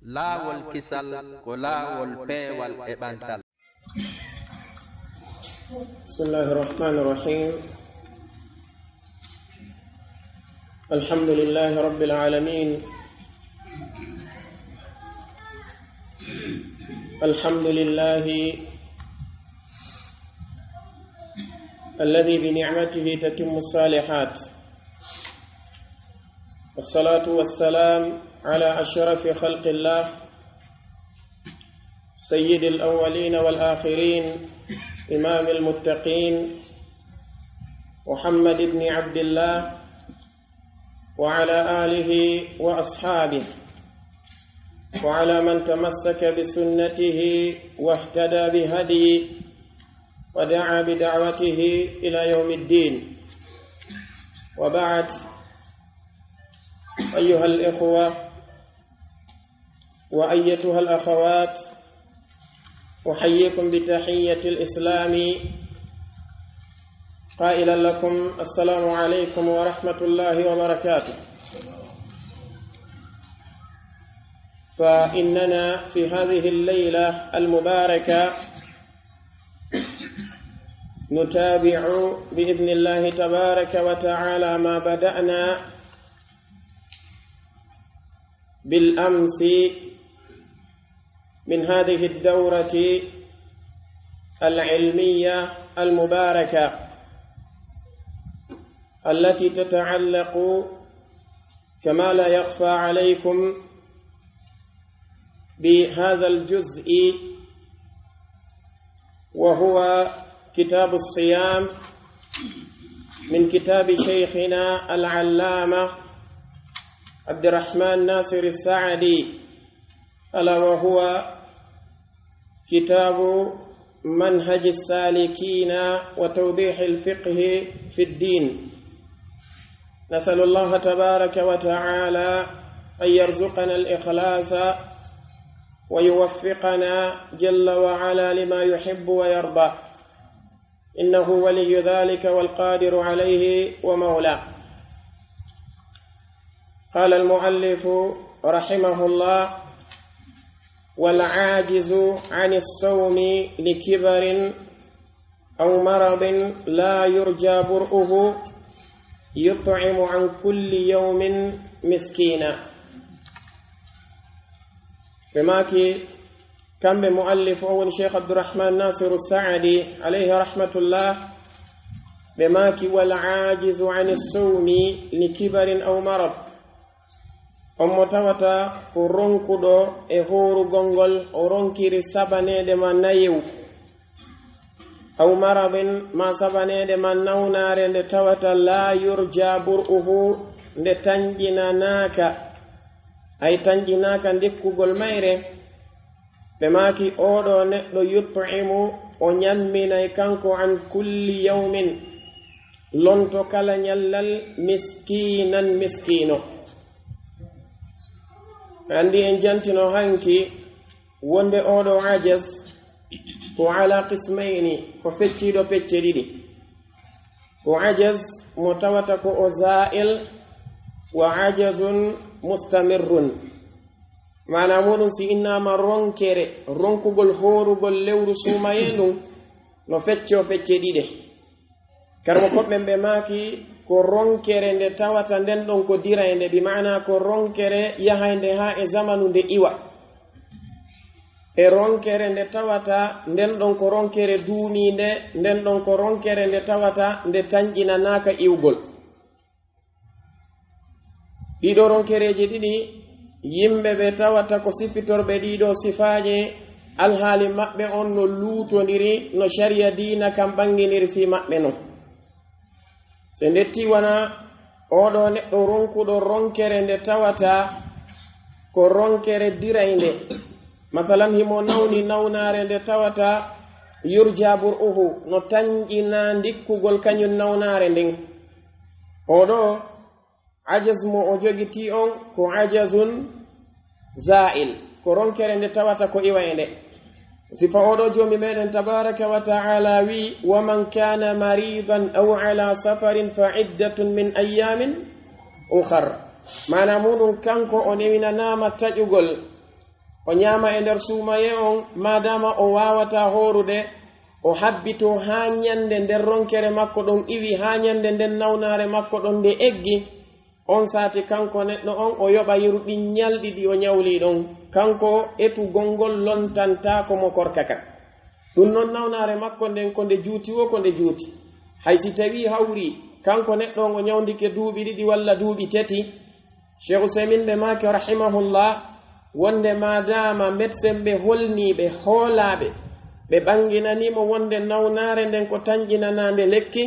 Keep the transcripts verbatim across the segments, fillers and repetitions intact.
Laawol kisal ko laawol peewal e ɓantal. بسم الله الرحمن الرحيم. الحمد لله رب العالمين. الحمد لله الذي بنعمته تتم الصالحات. والصلاة والسلام على أشرف خلق الله، سيد الأولين والآخرين، إمام المتقين، محمد بن عبد الله، وعلى آله وأصحابه، وعلى من تمسك بسنته واهتدى بهديه ودعا بدعوته إلى يوم الدين. وبعد، أيها الإخوة وأيتها الأخوات، أحييكم بتحية الإسلام قائلا لكم: السلام عليكم ورحمة الله وبركاته. فإننا في هذه الليلة المباركة نتابع بإذن الله تبارك وتعالى ما بدأنا بالأمس من هذه الدورة العلمية المباركة، التي تتعلق، كما لا يخفى عليكم، بهذا الجزء، وهو كتاب الصيام، من كتاب شيخنا العلامة عبد الرحمن ناصر السعدي، ألا وهو كتاب منهج السالكين وتوضيح الفقه في الدين. نسأل الله تبارك وتعالى أن يرزقنا الإخلاص ويوفقنا جل وعلا لما يحب ويرضى، إنه ولي ذلك والقادر عليه ومولاه. قال المؤلف رحمه الله: والعاجز عن الصوم لكبر أو مرض لا يرجى برؤه يطعم عن كل يوم مسكينا. Ɓe maaki, kamɓe muallif o woni Cheikh Abdourahmane Nassirou Saadi, alayhi rahmatullah, ɓe maaki: والعاجز عن الصوم لكبر أو مرض. On mo tawata ko ronkuɗo e hoorugol ngol, o ronkiri sabaneede ma nayewu, أو مرض, maa sabaneede ma nawnaare nde tawata لا يرجى برؤه, nde tanƴinanaaka, ay tanƴinaaka ndekkugol mayre. Ɓe maaki: Oo ɗoo neɗɗo يطعم, o ɲamminay kanko عن كل يوم, lonto kala ɲallal, مسكينا, miskiino. Anndi en jantino hanki wonde oo ɗoo ajaz ko على قسمين, ko fecciiɗo pecce ɗiɗi. Ko ajaz mo tawata ko o زائل, وعجز مستمر. Maanaa muuɗum, si innaama ronkere, ronkugol hoorugol lewru suumayee ndun, no feccoo pecce ɗiɗe. Karamokooɓe ɓen ɓe maaki, ko ronkere nde tawata nden ɗon ko diraynde, bi maanaa ko ronkere yahaynde haa e zamanu nde iwa. E ronkere nde tawata nden ɗon ko ronkere duumiinde, nden ɗon ko ronkere nde tawata nde tanƴinanaaka iwgol. Ɗii ɗoo ronkereeji ɗiɗi, yimɓe ɓe tawata ko sifitorɓe ɗii ɗoo sifaaji, alhaali maɓɓe on no luutondiri no sariya diina kan ɓanginiri fii maɓɓe non. Si en ƴettii wano oo ɗoo neɗɗo ronkuɗo ronkere nde tawata ko ronkere diraynde, masalan, himo nawni nawnaare nde tawata يرجى برؤه, no tanƴinaa ndikkugol kaɲun nawnaare nden. Oo ɗoo ajaz mo o jogitii on ko عجز زائل, ko ronkere nde tawata ko iwaynde. Sifa oo ɗoo Joomi meɗen tabaaraka wa ta'aalaa wi'i: ومن كان مريضا أو على سفر فعدة من أيام أخر. Maanaa muuɗum, kanko o newinanaama taƴugol, O ñaama e nder suumayee on, maadaama o waawataa hoorude, o habbitoo haa ñande nden ronkere makko ɗon iwi, haa ñande nden nawnaare makko ɗon nde eggi. On saati kanko neɗɗo on, o yoɓa yeru ɗin ñalɗi ɗi o ñawli ɗon. Kanko etugol ngol lontantaako mo korka kan. Ɗun non nawnaare makko nden ko nde juuti woo ko nde juuti. Hay si tawii hawrii, kanko neɗɗo on o ñawndike duuɓi ɗiɗi walla duuɓi tati, Cheikh Usaymin ɓe maaki rahimahullah, wonde maadaama medsen ɓe holnii ɓe, hoolaaɓe, ɓe ɓanginanii mo wonde nawnaare nden ko tanƴinanaande lekki,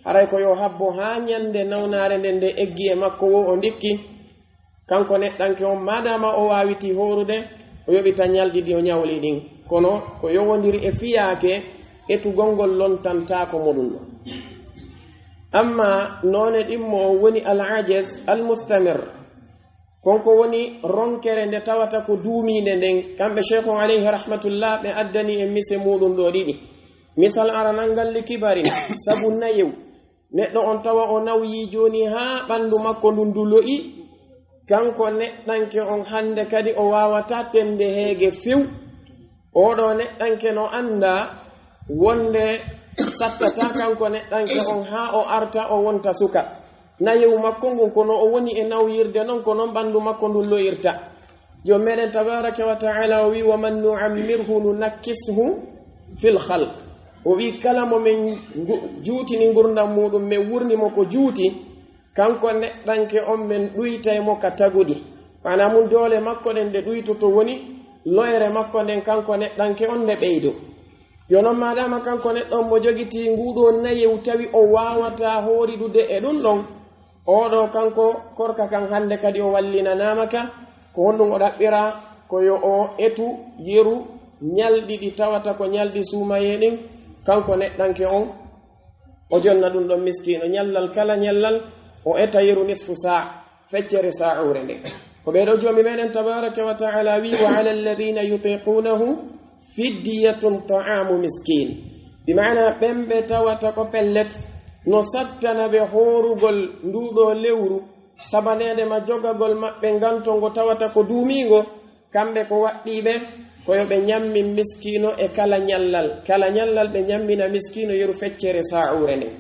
haray ko yo habbo haa ñande nawnaare nden nde eggi e makko woo o ndikki. Kanko neɗɗanke on, maadaama o waawitii hoorude, o yoɓita ñalɗi ɗi o ñawli ɗin. Kono ko yowondiri e fiyaake etugol ngol lontantaako mo ɗun ɗon. Amma noone ɗimmo on woni al-ajaz al-mustamir. Kon ko woni ronkere nde tawata ko duumiinde nden. Kamɓe Sheikh on alayhi rahmatullah ɓe addani en mise muuɗum ɗoo ɗiɗi. Misal aranal ngal li kibarin, sabu nayew. Neɗɗo on tawa o nawyii jooni haa ɓandu makko ndun du lo'i. Kanko neɗɗanke on hande kadi o waawataa tende heege few. Oo ɗoo neɗɗanke no anndaa wonde sattataa kanko neɗɗanke on haa o arta o wonta suka. Nayewu makko ngun, ko no o woni e nawyirde non, ko non ɓandu makko ndun lo'irta. Joomi meɗen tabaraka wa ta'ala o wi'i, "Wa man nu'ammirhu nunakkishu fil khalq." O wi'i, kala mo men ngu-, juutini ngurndan muuɗum, men wurni mo ko juuti, kanko neɗɗanke on men ɗuytay mo ka tagudi. Maanaa mun, doole makko ɗen ɗe ɗuytoto, woni lo'ere makko nden kanko neɗɗanke on nde ɓeydo. Yo non, maadaama kanko neɗɗo on mo jogitii nguu ɗoo nayewu tawi o waawataa hooridude e ɗun ɗon, oo ɗoo kanko korka kan hande kadi o wallinanaama ka, ko honɗun o ɗaɓɓiraa? Ko yo o etu yeru ñalɗi ɗi tawata ko ñalɗi suumayee ɗin, kanko neɗɗanke on, o jonna ɗun ɗon miskiino. Ñallal kala ñallal, o eta yeru nisfu saa, feccere saa'uure nden. Ko ɓee ɗoo Joomi meɗen tabaraka wa ta'ala wi'i, "Wa 'ala alladhina yutiqunahu fidyatun ta'amu miskin." Bi ma'ana, ɓen ɓe tawata ko pellet no sattana ɓe hoorugol nduu ɗoo lewru, sabaneede ma jogagol maɓɓe nganto ngo tawata ko duumiingo, kamɓe ko waɗɗii ɓe, ko yo ɓe ñammin miskiino e kala ñallal. Kala ñallal ɓe ñammina miskiino yeru feccere saa'uure nden.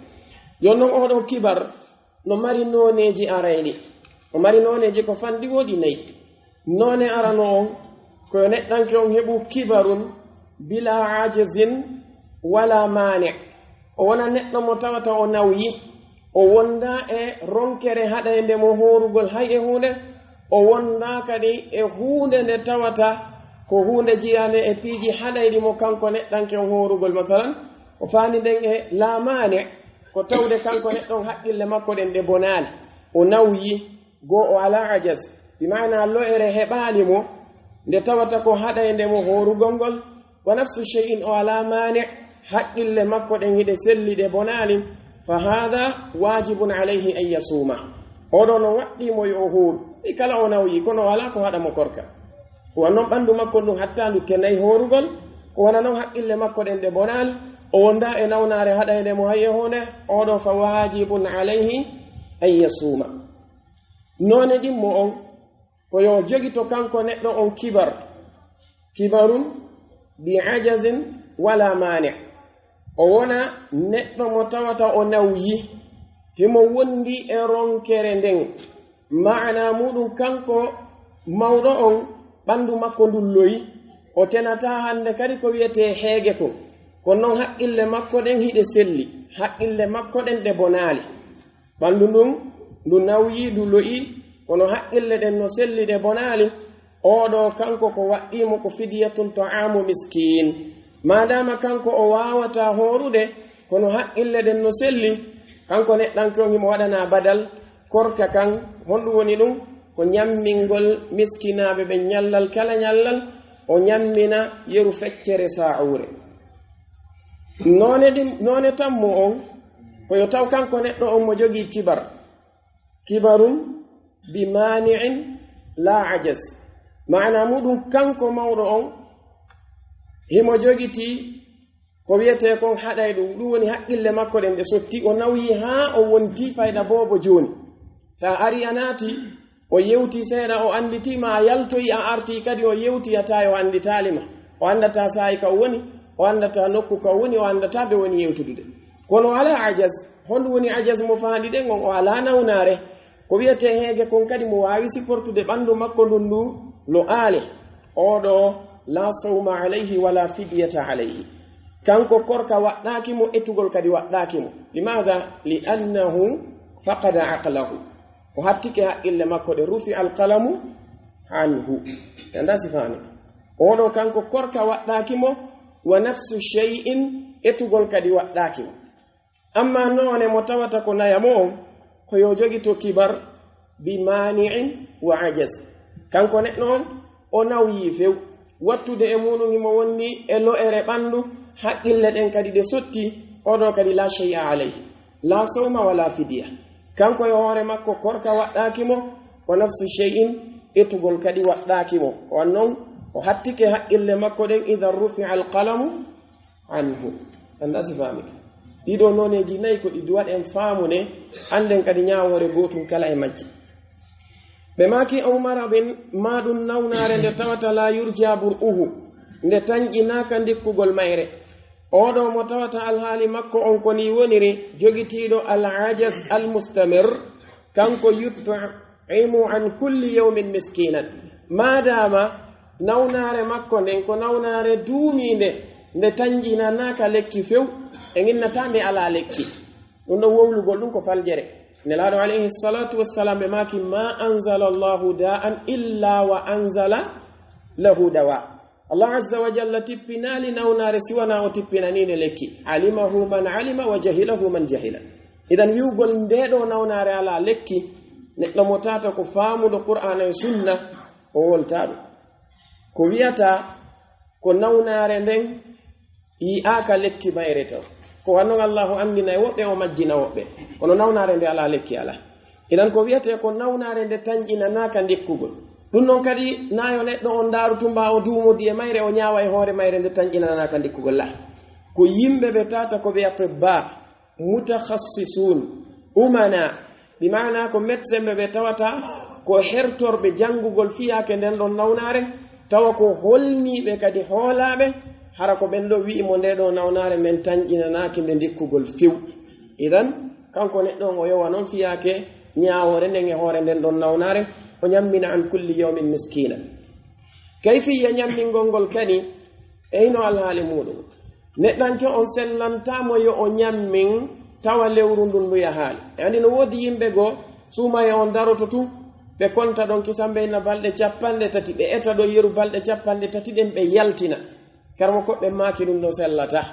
Jooni non, oo ɗoo kibar no mari nooneeji arayɗi. O mari nooneeji ko fanɗi woɗi nayi. Noone arano on, ko yo neɗɗanke on heɓu kibarun bila ajzin wala mani. O wona neɗɗo mo tawata o nawyi, o wondaa e ronkere haɗaynde mo hoorugol hay e huunde, o wondaa kadi e huunde nde tawata ko huunde jiyaande e piiji haɗayɗi mo kanko neɗɗanke on hoorugol. Masalan, o faani nden e la mani, ko tawde kanko neɗɗo on haqqille makko ɗen ɗe bonaali, o nawyi, goo o alaa ajaz, bi maana lo'ere heɓaali mo, nde tawata ko haɗaynde mo hoorugol ngol, wa nafsu shay'in o alaa mani, haqqille makko ɗen hiɗe selli ɗe bonaali, fa haadha waajibun alayhi an yasuuma. Oo ɗoo no waɗɗii mo yo o hooru, fii kala o nawyi, kono o alaa ko haɗa mo korka. Ko wano non ɓandu makko ndun hattaandu tenay hoorugol, ko wano non haqqille makko ɗen ɗe bonaali, o wondaa e nawnaare haɗaynde mo hay e huunde, oo ɗoo fa waajibun alayhi an yasuuma. Noone ɗimmo on, ko yo jogito kanko neɗɗo on kibar, kibarun bi ajazin wala mani. O wona neɗɗo mo tawata o nawyi, himo wondi e ronkere nden. Maana muuɗum, kanko mawɗo on, ɓandu makko ndun lo'i, o tenataa hande kadi ko wi'etee heege kon. Kono non haqqille makko ɗen hiɗe selli, haqqille makko ɗen ɗe bonaali. Ɓandu ndun, ndu nawyii, ndu lo'ii, kono haqqille ɗen no selli, ɗe bonaali. Oo ɗoo, kanko ko waɗɗii mo ko fidyatun ta'amu miskiin. Maadaama kanko o waawataa hoorude, kono haqqille ɗen no selli, kanko neɗɗanke on himo waɗanaa badal, korka kan, honɗum woni ɗum? Ko ñammingol miskinaaɓe ɓen ñallal kala ñallal, o ñammina yeru feccere saa'uure. Noone ɗin, noone tammu on, ko yo taw kanko neɗɗo on mo jogii kibar. Kibarun bi maani'in laa ajaz. Maanaa muuɗum, kanko mawɗo on, himo jogitii ko wi'etee kon haɗay ɗum, ɗum woni haqqille makko ɗen ɗe sotti, o nawyii haa o wontii fayda boobo jooni. Sa arii a naati, O yewtii seeɗa, o annditii ma, a yaltoyi, a artii kadi, o yewtii a tawi o annditaali ma. O anndataa saa'i ka o woni, o anndataa nokku ka o woni, o anndataa ɓe woni yewtudude. Kono o alaa ajaz. Honɗum woni ajaz mo faandi ɗen on? O alaa nawnaare. Ko wi'etee heege kon kadi mo waawi siportude ɓanndu makko ndun ndu lo aale. Oo ɗoo, la sawma alayhi wala fidyata alayhi. Kanko korka waɗɗaaki mo, etugol kadi waɗɗaaki mo. Limaada? Li annahu faqada aqlahu. O hattike haqqille makko ɗe, rufi alqalamu anhu. Ɓe anndaa si faami. Oo ɗoo kanko korka waɗɗaaki mo, wa nafsu shay'in, etugol kadi waɗɗaaki mo. Amma noone mo tawata ko naya mo on, ko yo jogito kibar bi mani'in wa ajaz. Kanko neɗɗo on, o nawyii few. Wattude e muɗum himo wonni e lo'ere ɓanndu, haqqille ɗen kadi ɗe sotti, oo ɗoo kadi la shay'a alayhi. La sawma wala fidiya. Kanko e hoore makko korka waɗɗaaki mo, wa nafsu shay'in, etugol kadi waɗɗaaki mo. Ko wan non, o hattike haqqille makko ɗen, idan rufi alqalamu anhu. Anndaa si faami ka. Ɗiɗo nooneeji nayi ko ɗi duwaɗen faamude, annden kadi ñaawoore gootum kala e majji. Ɓe maaki, aw maradin, maa ɗum nawnaare nde tawata la yurja bur'uhu, nde tanƴinaaka ndikkugol mayre. Oo ɗoo mo tawata alhaali makko on ko nii woniri, jogitiiɗo al ajaz al mustamir, kanko yut'imu an kulli yawmin miskinan. Maadaama nawnaare makko nden ko nawnaare duumiinde, nde tanƴinanaaka lekki few, e nginnataa nde alaa lekki. Ɗum ɗon wowlugol ɗum ko faljere. Nelaaɗo alayhi salatu wassalam ɓe maaki, ma anzala Allahu da'an illa wa anzala lahu dawa. Allah azza wa jalla tippinaali nawnaare si wanaa o tippinanii nde lekki. Alimahu man alima wa jahilahu man jahila. Idan wi'ugol ndee ɗoo nawnaare alaa lekki, neɗɗo mo tawata ko faamuɗo Qur'aana e Sunna, o woltaa ɗum. Ko wi'ata ko nawnaare nden yi'aaka lekki mayre taw. Ko wannon Allahu anndina e woɓɓe, o majjina woɓɓe. Kono nawnaare nde alaa lekki alaa. Idan ko wi'etee ko nawnaare nde tanƴinanaaka ndikkugol. Ɗum non kadi, naa yo neɗɗo on ndaaru tumbaa o duumodi e mayre, o ñaawa e hoore mayre nde tanƴinanaaka ndikkugol. La. Ko yimɓe ɓe tawata ko ɓe atibba, mutakhassisun, umana, bi maana ko médecin ɓe ɓe tawata ko hertorɓe janngugol fiyaake nden ɗon nawnaare, tawa ko holniiɓe kadi hoolaaɓe, hara ko ɓen ɗo wi'i mo ndee ɗoo nawnaare men tanƴinanaaki nde ndikkugol few. Idan, kanko neɗɗo on o yowa non fiyaake ñaawoore nden e hoore nden ɗon nawnaare, o ñammina an kulli yawmin miskina. Kayfiyya ñammingol ngol kadi, e hino alhaali muuɗum. Neɗɗanke on sellantaa mo yo o ñammin tawa lewru ndun ndu yahaali. E andi no woodi yimɓe goo, suumaye on daroto tun, ɓe konta ɗon kisan ɓe hinna balɗe capanɗe tati, ɓe eta ɗon yeru balɗe capanɗe tati ɗen, ɓe yaltina. Karmo koɓɓe maaki ɗum ɗo sellataa.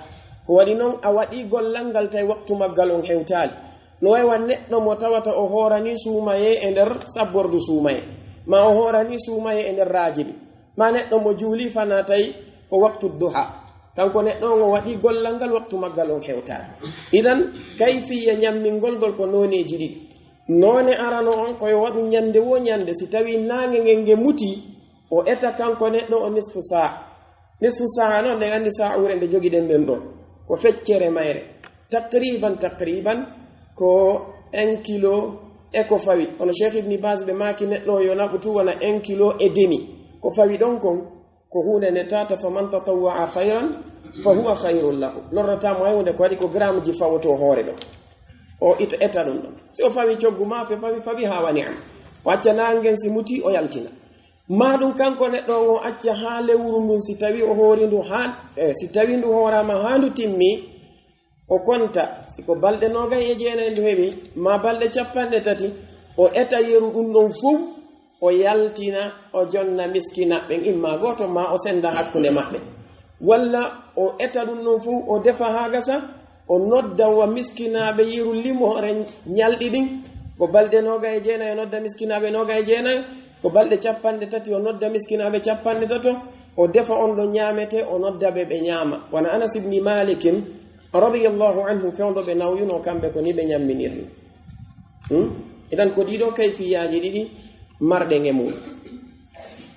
Ko waɗi non a waɗii gollal ngal tawi waqtu maggal on hewtaali. No way wa neɗɗo mo tawata o hooranii suumayee e nder sabbordu suumayee, maa o hooranii suumayee e nder raajibi, maa neɗɗo mo juulii fanaa tawi ko waqtu duha. Kanko neɗɗo on o waɗii gollal ngal waqtu maggal on hewtaali. Idan, kayfiyya ñammingol ngol ko nooneeji ɗiɗi. Noone arano on ko yo waɗu ñande woo ñande, si tawii naange ngen nge mutii, o eta kanko neɗɗo o nisfu saa. Nisfu saa non, ɗen anndi saa'uure nde jogiɗen nden ɗon. Ko feccere mayre. Taqriban, taqriban, ko un kilo e ko fawi. Kono Cheikh Ibn Baz ɓe maaki neɗɗo o yo naɓu tun wona un kilo e demi. Ko fawi ɗon kon, ko huunde nde tawata, faman tatawwa'a khayran fa huwa khayrun lahu. Lorrataa mo hay huunde, ko waɗi ko gramji fawotoo hoore ɗon. O ita, eta ɗum ɗon. Si o fawi coggu maafe, fawi, fawi haa wani an. O acca naange ngen si mutii, o yaltina. Maa ɗum kanko neɗɗo on o acca haa lewru ndun, si tawii o hoori ndu haa, eh, si tawii ndu hooraama haa ndu timmi, o konta, si ko balɗe noogay e jeenay ndu heɓi, maa balɗe capanɗe tati, o eta yeru ɗum ɗon fow, o yaltina, o jonna miskina ɓen, imma gooto, maa o senda hakkunde maɓɓe. Walla o eta ɗum ɗon fow, o defa haa gasa, o nodda wa miskinaaɓe yeru limoore ñalɗi ɗin, ko balɗe noogay e jeenay, o nodda miskinaaɓe noogay e jeenay, ko balɗe capanɗe tati, o nodda miskinaaɓe capanɗe tato, o defa on ɗon ñaametee, o nodda ɓe, ɓe ñaama. Wano Anas ibni Malikin, radiyallahu anhu, fewndo ɓe nawyunoo kamɓe, ko nii ɓe ñamminirri. Hmm? Idan ko ɗii ɗoo kayfiyaaji ɗiɗi marɗen e mum.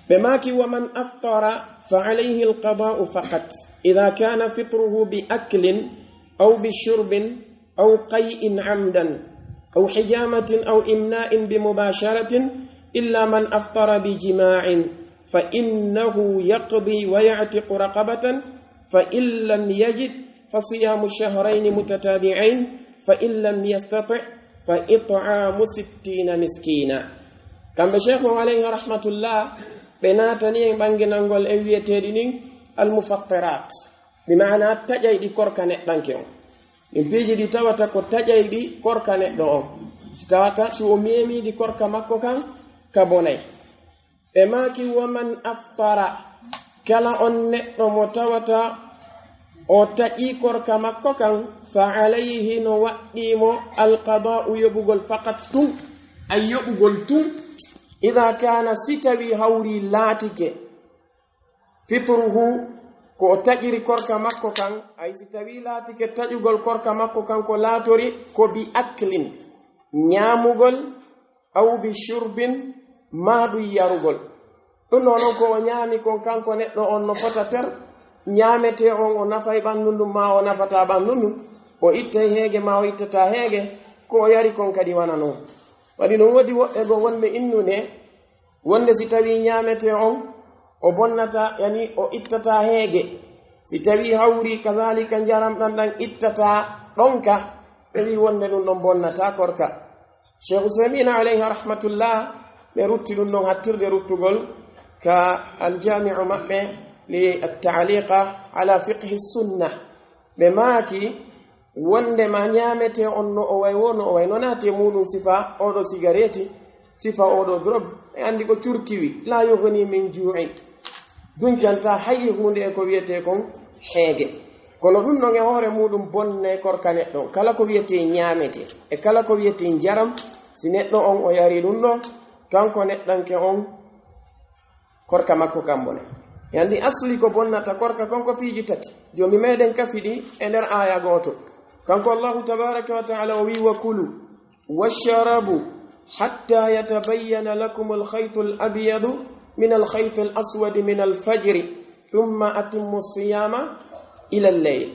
Ɓe maaki, wa man aftara fa alayhi alqada'u faqat, idha kana fitruhu bi aklin aw bi shurbin aw qay'in amdan aw hijamatin aw imna'in bi mubasharatin إلا من أفطر بجماع فإنه يقضي ويعتق رقبة، فإن لم يجد فصيام شهرين متتابعين، فإن لم يستطع فإطعام ستين مسكينا. Kamɓe Sheikh on alayhi rahmatullah, ɓe naatani en ɓanginangol en wi'eteeɗi ɗin al-mufattirat, bi maana taƴayɗi korka neɗɗanke on. Ɗin piiji ɗi tawata ko taƴayɗi korka neɗɗo on. Si tawata si o meemiiɗi korka makko kan ka bonay. Ɓe maaki, "Wa man aftara," kala on neɗɗo mo tawata o taƴii korka makko kan, "fa alayhi," no waɗɗii mo, "alqadaa'u," yoɓugol, "faqat," tun, ay, yoɓugol tun, "idha kana," si tawii hawri laatike, "fitruhu," ko o taƴiri korka makko kan, ay, si tawii laatike taƴugol korka makko kan ko laatori ko "bi aklin," ñaamugol, "aw bi shurbin," maa ɗum yarugol. Ɗum ɗoo non ko o ñaami kon kanko neɗɗo on no fota ter, ñaametee on o nafay ɓanndu ndun maa o nafataa ɓanndu ndun, o ittay heege maa o ittataa heege, ko o yari kon kadi wana non. Waɗi no woodi woɓɓe goo wonɓe innude wonde si tawii ñaametee on o bonnataa, yani o ittataa heege, si tawii hawri kazaalika njaram ɗan ɗan ittataa ɗonka, ɓe wi'i wonde ɗum ɗon bonnataa korka. Cheikh Usaymin alayhi rahmatullah, ɓe rutti ɗum ɗon hattirde ruttugol ka aljami'u maɓɓe li at-ta'liqa ala fiqhi sunna. Ɓe maaki wonde ma ñaametee on no o way wo, no o way no naati e muɗum sifa oɗo sigareeti, sifa oɗo drogue, e anndi ko curkiwi, la yughni min ju'in. Duncantaa hay e huunde e ko wi'etee kon heege. Kono ɗum ɗon e hoore muuɗum bonnay korka neɗɗo on. Kala ko wi'etee ñaametee, e kala ko wi'etee njaram, si neɗɗo on o yarii ɗum ɗon, kanko neɗɗanke on, korka makko kan bonay. E anndi asli ko bonnata korka kon ko piiji tati. Joomi meɗen kafi ɗi e nder aaya gooto. Kanko Allahu tabaaraka wa ta'aala o wi'i, "Wa kulu." "واشربوا حتى يتبين لكم الخيط الأبيض من الخيط الأسود من الفجر ثم أتموا الصيام إلى الليل."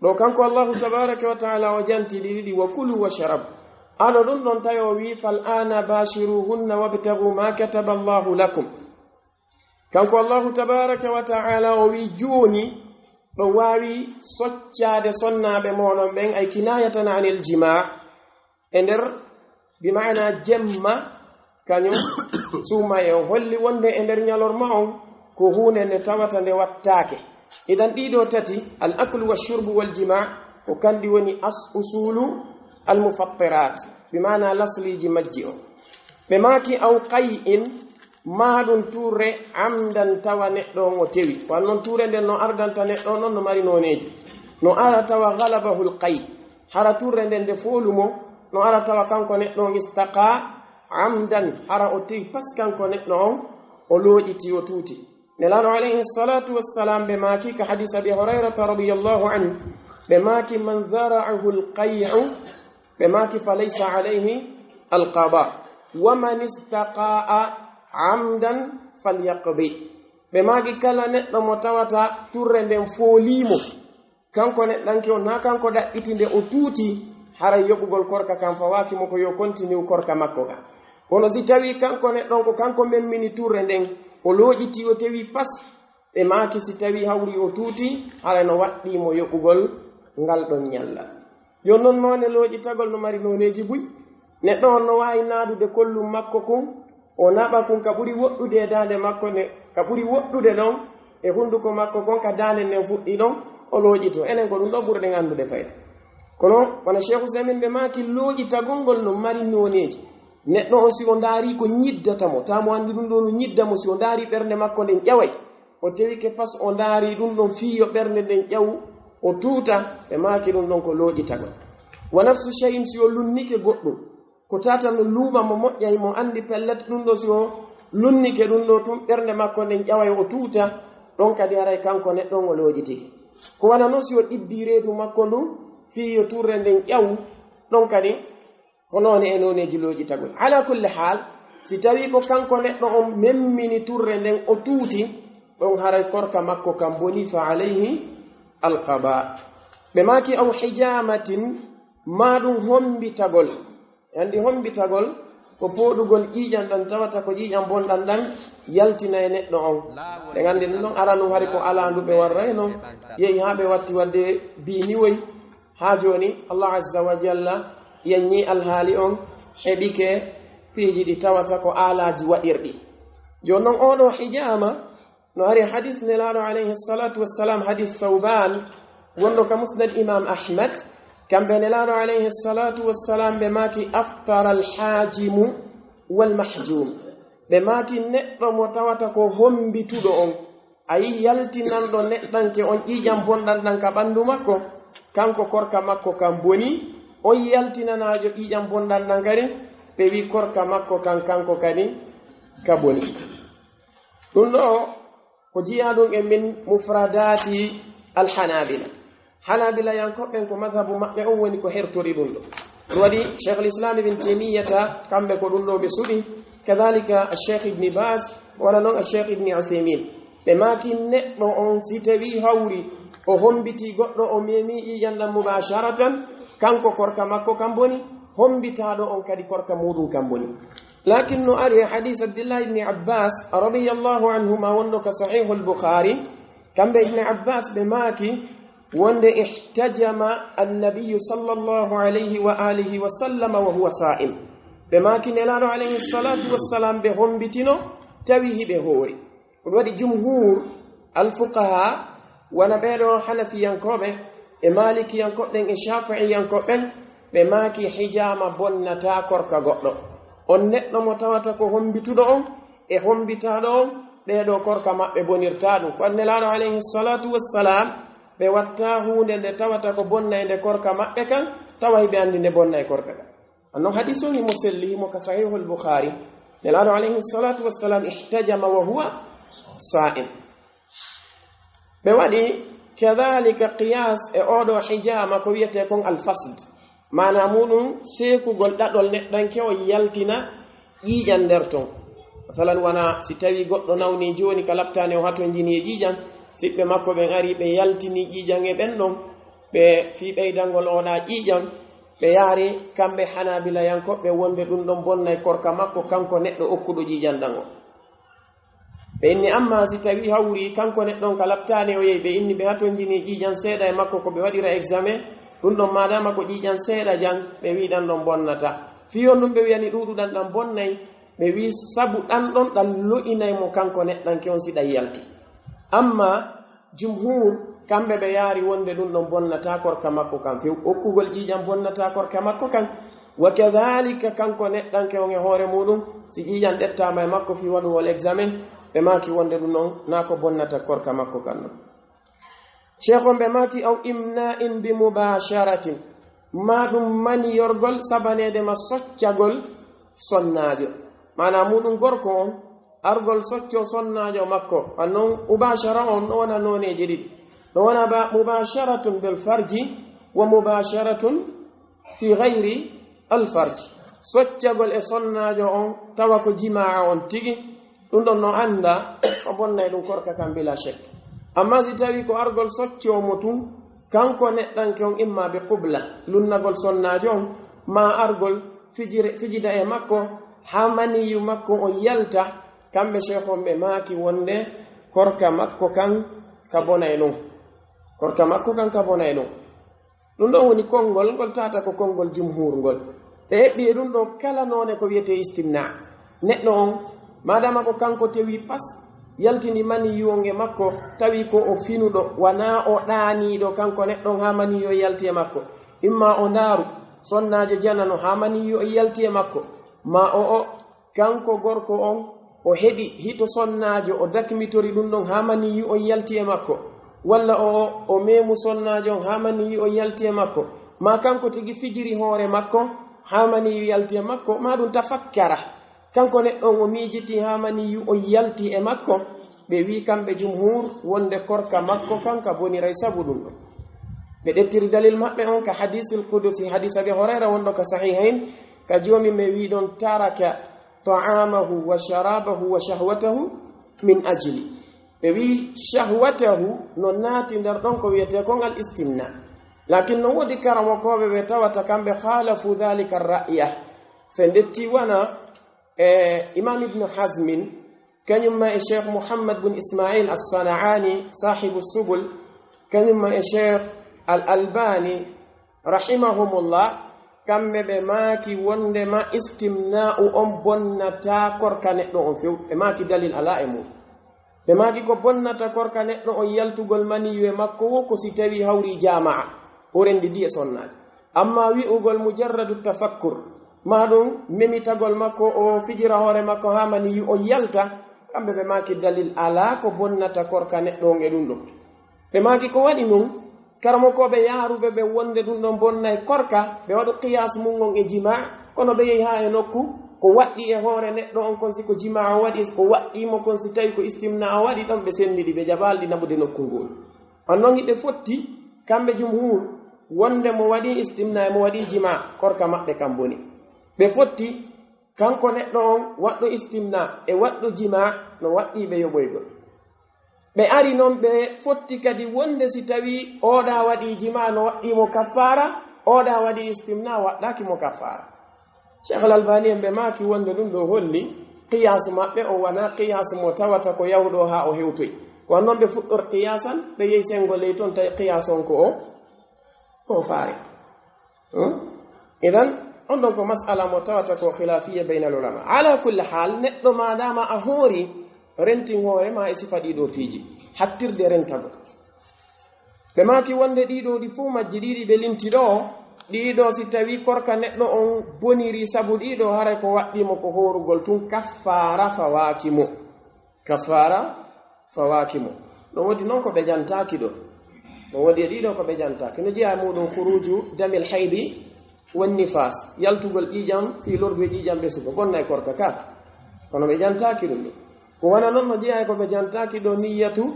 Ɗo kanko Allahu tabaaraka wa ta'aala o janti ɗi ɗiɗi, "وكلوا واشربوا." Ano ɗum ɗon tawi o wi'i, "فالآن باشروهن وابتغوا ما كتب الله لكم." Kanko Allahu tabaaraka wa ta'aala o wi'i, "Jooni ɗo waawi soccaade sonnaaɓe mooɗon ɓen, ay kinaayatan anil jimaa." E nder, bi maana jemma, kañum suuma e on holli wonde e nder ñalorma on ko huunde nde tawata nde wattaake. Idan ɗiɗo tati, al aklu wa shurbu wal jimaa, ko kanɗi woni as usulu al mufattirat, bi maana lasliiji majji on. Ɓe maaki aw qay'in, maa ɗum tuurre amdan tawa neɗɗo on o tewi. Wano non tuurre nden no ardanta neɗɗo on, non no mari nooneeji. No ara tawa ghalabahul qay'. Hara tuurre nden nde foolu mo, no ara tawa kanko neɗɗo on istaqa amdan, hara o tewi pas kanko neɗɗo on, o looƴiti, o tuuti. Nelaaɗo alayhi salatu wassalam ɓe maaki ka hadis Abi Hurayrata radiyallahu anhu, ɓe maaki, "Man zara'ahu al-qay'u," ɓe maaki, "fa laysa alayhi al-qada, wa man istaqa'a amdan falyaqdi." Ɓe maaki, "Kala neɗɗo mo tawata tuurre nden foolii mo, kanko neɗɗanke on, naa kanko ɗaɓɓiti nde o tuuti, haray yoɓugol korka kan fawaaki mo, ko yo kontiniw korka makko kan. Kono si tawii kanko neɗɗo on, ko kanko memmini tuurre nden, o looƴiti, o tewi pas, ɓe maaki si tawii hawri o tuuti, haray no waɗɗii mo yoɓugol ngal ɗon ñallal." Yo non noone looƴitagol no mari nooneeji buy. Neɗɗo on no waawi naadude kollum makko kun, o naɓa kun ka ɓuri woɗɗude e daande makko nden, ka ɓuri woɗɗude ɗon e hunduko makko kon, ka daande nden fuɗɗi ɗon, o looƴitoo. Enen ko ɗum ɗo ɓurɗen anndude fayda. Kono wano Cheikh Usaymin ɓe maaki, looƴitagol ngol no mari nooneeji. Neɗɗo on si o ndaarii ko ñiddata mo, taa mo anndi ɗum ɗo no ñidda mo, si o ndaarii ɓernde makko nden ƴaway, o tewike pas o ndaarii ɗum ɗon fii yo ɓernde nden ƴaw, o tuuta, ɓe maaki ɗum ɗon ko looƴitagol. Wa nafsu shay'in, si o lunnike goɗɗum, ko tata no luuɓa mo moƴƴay, mo anndi pellet ɗum ɗo si o lunnike ɗum ɗo tun ɓernde makko nden ƴaway o tuuta, ɗon kadi haray kanko neɗɗo on o looƴitike. Ko wano non si o ɗibbii reedu makko ndun fii yo tuurre nden ƴaw, ɗon kadi ko noone e nooneeji looƴitagol. Ala kulli haal, si tawii ko kanko neɗɗo on memmini tuurre nden o tuuti, ɗon haray korka makko kan bonii, fa alayhi alqada. Ɓe maaki aw hijaamatin, maa ɗum hombitagol. Anndi hombitagol, ko pooɗugol ƴiiƴan ɗan tawata ko ƴiiƴan bonɗan ɗan yaltina e neɗɗo on. Ɗen anndi ɗun ɗon aranun hari ko alaa ndu ɓe warrayno, yehi haa ɓe watti waɗde biiniwoy. Haa jooni, Allah Azza wa Jalla yaññii alhaali on, heɓike piiji ɗi tawata ko aalaaji waɗirɗi. Jooni non, oo ɗoo hijaama no ari e hadis Nelaaɗo alayhi salatu wassalam, hadis Sawban, wonɗo ka Musnad Imam Ahmad, kamɓe Nelaaɗo alayhi salatu wassalam ɓe maaki: "Aftara alhajimu wal mahjum." Ɓe maaki neɗɗo mo tawata ko hombituɗo on, a yi yaltinanɗo neɗɗanke on ƴiiƴan bonɗan ɗan ka ɓandu makko, kanko korka makko kan boni, on yaltinanaajo ƴiiƴan bonɗan ɗan kadi, ɓe wi korka makko kan kanko kadi ka boni. Ɗun ɗoo ko jiyaa ɗun e min mufradaati alhanabila. Hanabilayankoɓe ɓen ko madhabu maɓɓe on woni ko hertori ɗun ɗoo. Ɗun waɗi Sheikhul Islam Ibn Taymiyyata, kamɓe ko ɗun ɗoo ɓe suɓi, kadhalika Sheikh Ibn Baz, wano non Sheikh Ibn Uthaymin. Ɓe maaki neɗɗo on si tawii hawri o hombitii goɗɗo, o meemii ƴiiƴan ɗan mubasharatan, kanko korka makko kan boni, hombitaaɗo on kadi korka muuɗun kan boni. Lakin no ari e hadis Abdullah ibn Abbas radiyallahu anhuma wonɗo ka Sahihul Bukhari, kamɓe Ibn Abbas ɓe maaki wonde: "Ihtajama annabiyyu sallallahu alayhi wa alihi wa sallama wa huwa sa'im." Ɓe maaki Nelaaɗo alayhi salatu wassalam ɓe hombitino tawi hiɓe hoori. Ko ɗun waɗi jumhur alfuqaha, wano ɓee ɗoo Hanafiyankooɓe e Maalikiyankooɓe ɓen e Shaafi'iyankooɓe ɓen, ɓe maaki hijaama bonnataa korka goɗɗo. On neɗɗo mo tawata ko hombituɗo on e hombitaaɗo on, ɓee ɗoo korka maɓɓe bonirtaa ɗun. Ko Nelaaɗo alayhi salatu wassalam, ɓe wattaa huunde nde tawata ko bonnaynde korka maɓɓe kan, tawa hiɓe anndi nde bonnay korka kan. Annon hadis on himo selli, himo ka Sahihul Bukhari. Nelaaɗo alayhi salatu wassalam ihtajama wa huwa sa'im. Ɓe waɗi kadhalika qiyas e oo ɗoo hijaama ko wi'etee kon al-fasd. Maanaa muuɗun seekugol ɗaɗol neɗɗanke on yaltina ƴiiƴan nder ton. Masalan, wano si tawii goɗɗo nawnii jooni ka laptaani o hatonjinii e ƴiiƴan, siɓɓe makko ɓen arii ɓe yaltinii ƴiiƴan e ɓen ɗon, ɓe fii ɓeydangol oo ɗaa ƴiiƴan, ɓe yaari kamɓe Hanabilayankoɓe wonde ɗun ɗon bonnay korka makko kanko neɗɗo okkuɗo ƴiiƴan ɗan on. Ɓe inni, amma si tawii hawri kanko neɗɗo on ka laptaani o yehi, ɓe inni ɓe hatonjini ƴiiƴan seeɗa e makko ko ɓe waɗira examen, ɗun ɗon maadaama ko ƴiiƴan seeɗa jan, ɓe wi'i ɗan ɗon bonnata. Fii honɗun ɓe wi'ani ɗuuɗuɗan ɗan bonnay? Ɓe wi'i sabu ɗan ɗon ɗan lo'inay mo kanko neɗɗanke on si ɗan yalti. Amma jumhur, kamɓe ɓe yaari wonde ɗun ɗon bonnataa korka makko kan few. Okkugol ƴiiƴan bonnataa korka makko kan. Wa kadhalika, kanko neɗɗanke on e hoore muuɗun, si ƴiiƴan ƴettaama e makko fii waɗugol examen, ɓe maaki wonde ɗun ɗon naa ko bonnata korka makko kan non. Sheikh on ɓe maaki, aw imna'in bi mubasharatin, maa ɗun maniyorgol sabaneede ma soccagol sonnaajo. Maanaa muuɗun gorko on, argol soccoo sonnaajo makko. Annon mubashara on no wona nooneeji ɗiɗi. No wona ba mubasharatun bil farji wa mubasharatun fi ghayri al farj. Soccagol e sonnaajo on tawa ko jimaa on tigi, ɗun ɗon no anndaa o bonnay ɗun korka kan bila shek. Amma si tawii ko argol soccoo mo tun, kanko neɗɗanke on, imma bi qubla, lunnagol sonnaajo on, maa argol fijire-, fijida e makko, haa maniyu makko on yalta, kamɓe sheikh on ɓe maaki wonde korka makko kan ka bonay ɗun. Korka makko kan ka bonay ɗun. Ɗun ɗon woni konngol ngol tawata ko konngol jumhuur ngol. Ɓe eɓɓi e ɗun ɗoo kala noone ko wi'etee istimna. Neɗɗo on, maadaama ko kanko tewi pas, yaltini maniyu on e makko, tawi ko o finuɗo, wanaa o ɗaaniiɗo kanko neɗɗo on haa maniyu on yalti e makko. Imma o ndaaru, sonnaajo janano haa maniyu on yalti e makko. Maa o, o, kanko gorko on, o heɗi hito sonnaajo, o dakmitori ɗun ɗon haa maniyu on yalti e makko. Walla o, o, o meemu sonnaajo on haa maniyu on yalti e makko. Maa kanko tigi fijiri hoore makko haa maniyu yalti e makko. Maa ɗun tafakkara. Kanko neɗɗo on o miijitii haa maniyu on yalti e makko. Ɓe wi'i kamɓe jumhuur wonde korka makko kan ka boniray sabu ɗun ɗon. Ɓe ƴettiri dalil maɓɓe on ka hadiisil qudusi, hadiis Abi Hurayra wonɗo ka Sahihayn, ka Joomi men wi'i ɗon, taraka ta'amahu wa sharabahu wa shahwatahu min ajli. Ɓe wi'i shahwatahu no naati nder ɗon ko wi'etee kon al istimna. Lakin no woodi karamokooɓe ɓe tawata kamɓe khalafu dhalika ra'ya. Se ndetti wana E Imam Ibnu Hazmin, kañum ma e Cheikh Muhammad bun Ismail As-Sana'ani, saahibu Subul, kañum ma e Cheikh Al-Albani, rahimahumullah, kamɓe ɓe maaki wondema istimna'u on bonnataa korka neɗɗo on few. Ɓe maaki dalil alaa e mum. Ɓe maaki ko bonnata korka neɗɗo on yaltugol maniyu e makko wo ko si tawi hawri jamaa, o rendidi e sonnaaji. Amma wi'ugol mujarradu tafakkur, maa ɗum memitagol makko o fijira hoore makko haa maniyu on yalta, kamɓe ɓe maaki dalil alaa ko bonnata korka neɗɗo on e ɗum ɗon. Ɓe maaki ko waɗi nun, karamokooɓe yaaruɓe ɓe wonde ɗum ɗon bonnay korka, ɓe waɗu qiyaas mun on e jimaa, kono ɓe yehi haa e nokku, ko waɗɗi e hoore neɗɗo on kon si ko jimaa o waɗi, ko waɗɗi mo kon si tawi ko istimna o waɗi, ɗon ɓe sennidi, ɓe jabaali ɗi naɓude nokku ngol. On non hiɓe fotti, kamɓe jumhuur, wonde mo waɗi istimna e mo waɗi jimaa, korka maɓɓe kan boni. Ɓe fotti, kanko neɗɗo on waɗɗo istimna e waɗɗo jimaa no waɗɗi ɓe yoɓoygol. Ɓe ari non ɓe fotti kadi wonde si tawi oɗa waɗi jimaa no waɗɗi mo kaffaara, oɗa waɗi istimna waɗɗaki mo kaffaara. Cheikh Al Albani en ɓe maaki wonde ɗum ɗo holli qiyaasu maɓɓe o wona qiyaasu mo tawata ko yahuɗo haa o hewtoy. Ko non ɓe fuɗɗor qiyaasan, ɓe yehi sengo ley ton tawi qiyaasu on ko o, ko o faare. Hmm? Idan, on ɗon ko mas'ala mo tawata ko khilafiyya bayna al ulama. Ala kulli hal, neɗɗo maadama a hoori, rentin hoore ma e sifa ɗiɗo piiji. Hattirde rentagol. Ɓe maaki wonde ɗiɗo ɗi fof majji ɗiɗi ɓe linti ɗo, ɗiɗo si tawi korka neɗɗo on boniri sabu ɗiɗo haray ko waɗɗi mo ko hoorugol tun kaffaara fawaaki mo. Kaffaara fawaaki mo. No woodi non ko ɓe jantaaki ɗo. No woodi e ɗiɗo ko ɓe jantaaki. No jeyaa e muɗum khuruju damil haydi wan nifas. Yaltugol ƴiiƴam fii lordu e ƴiiƴam ɓesugo. Bonnay korka ka. Kono ɓe jantaaki ɗum ɗo. Ko wona non no jeyaa e ko ɓe jantaaki ɗo niyyatu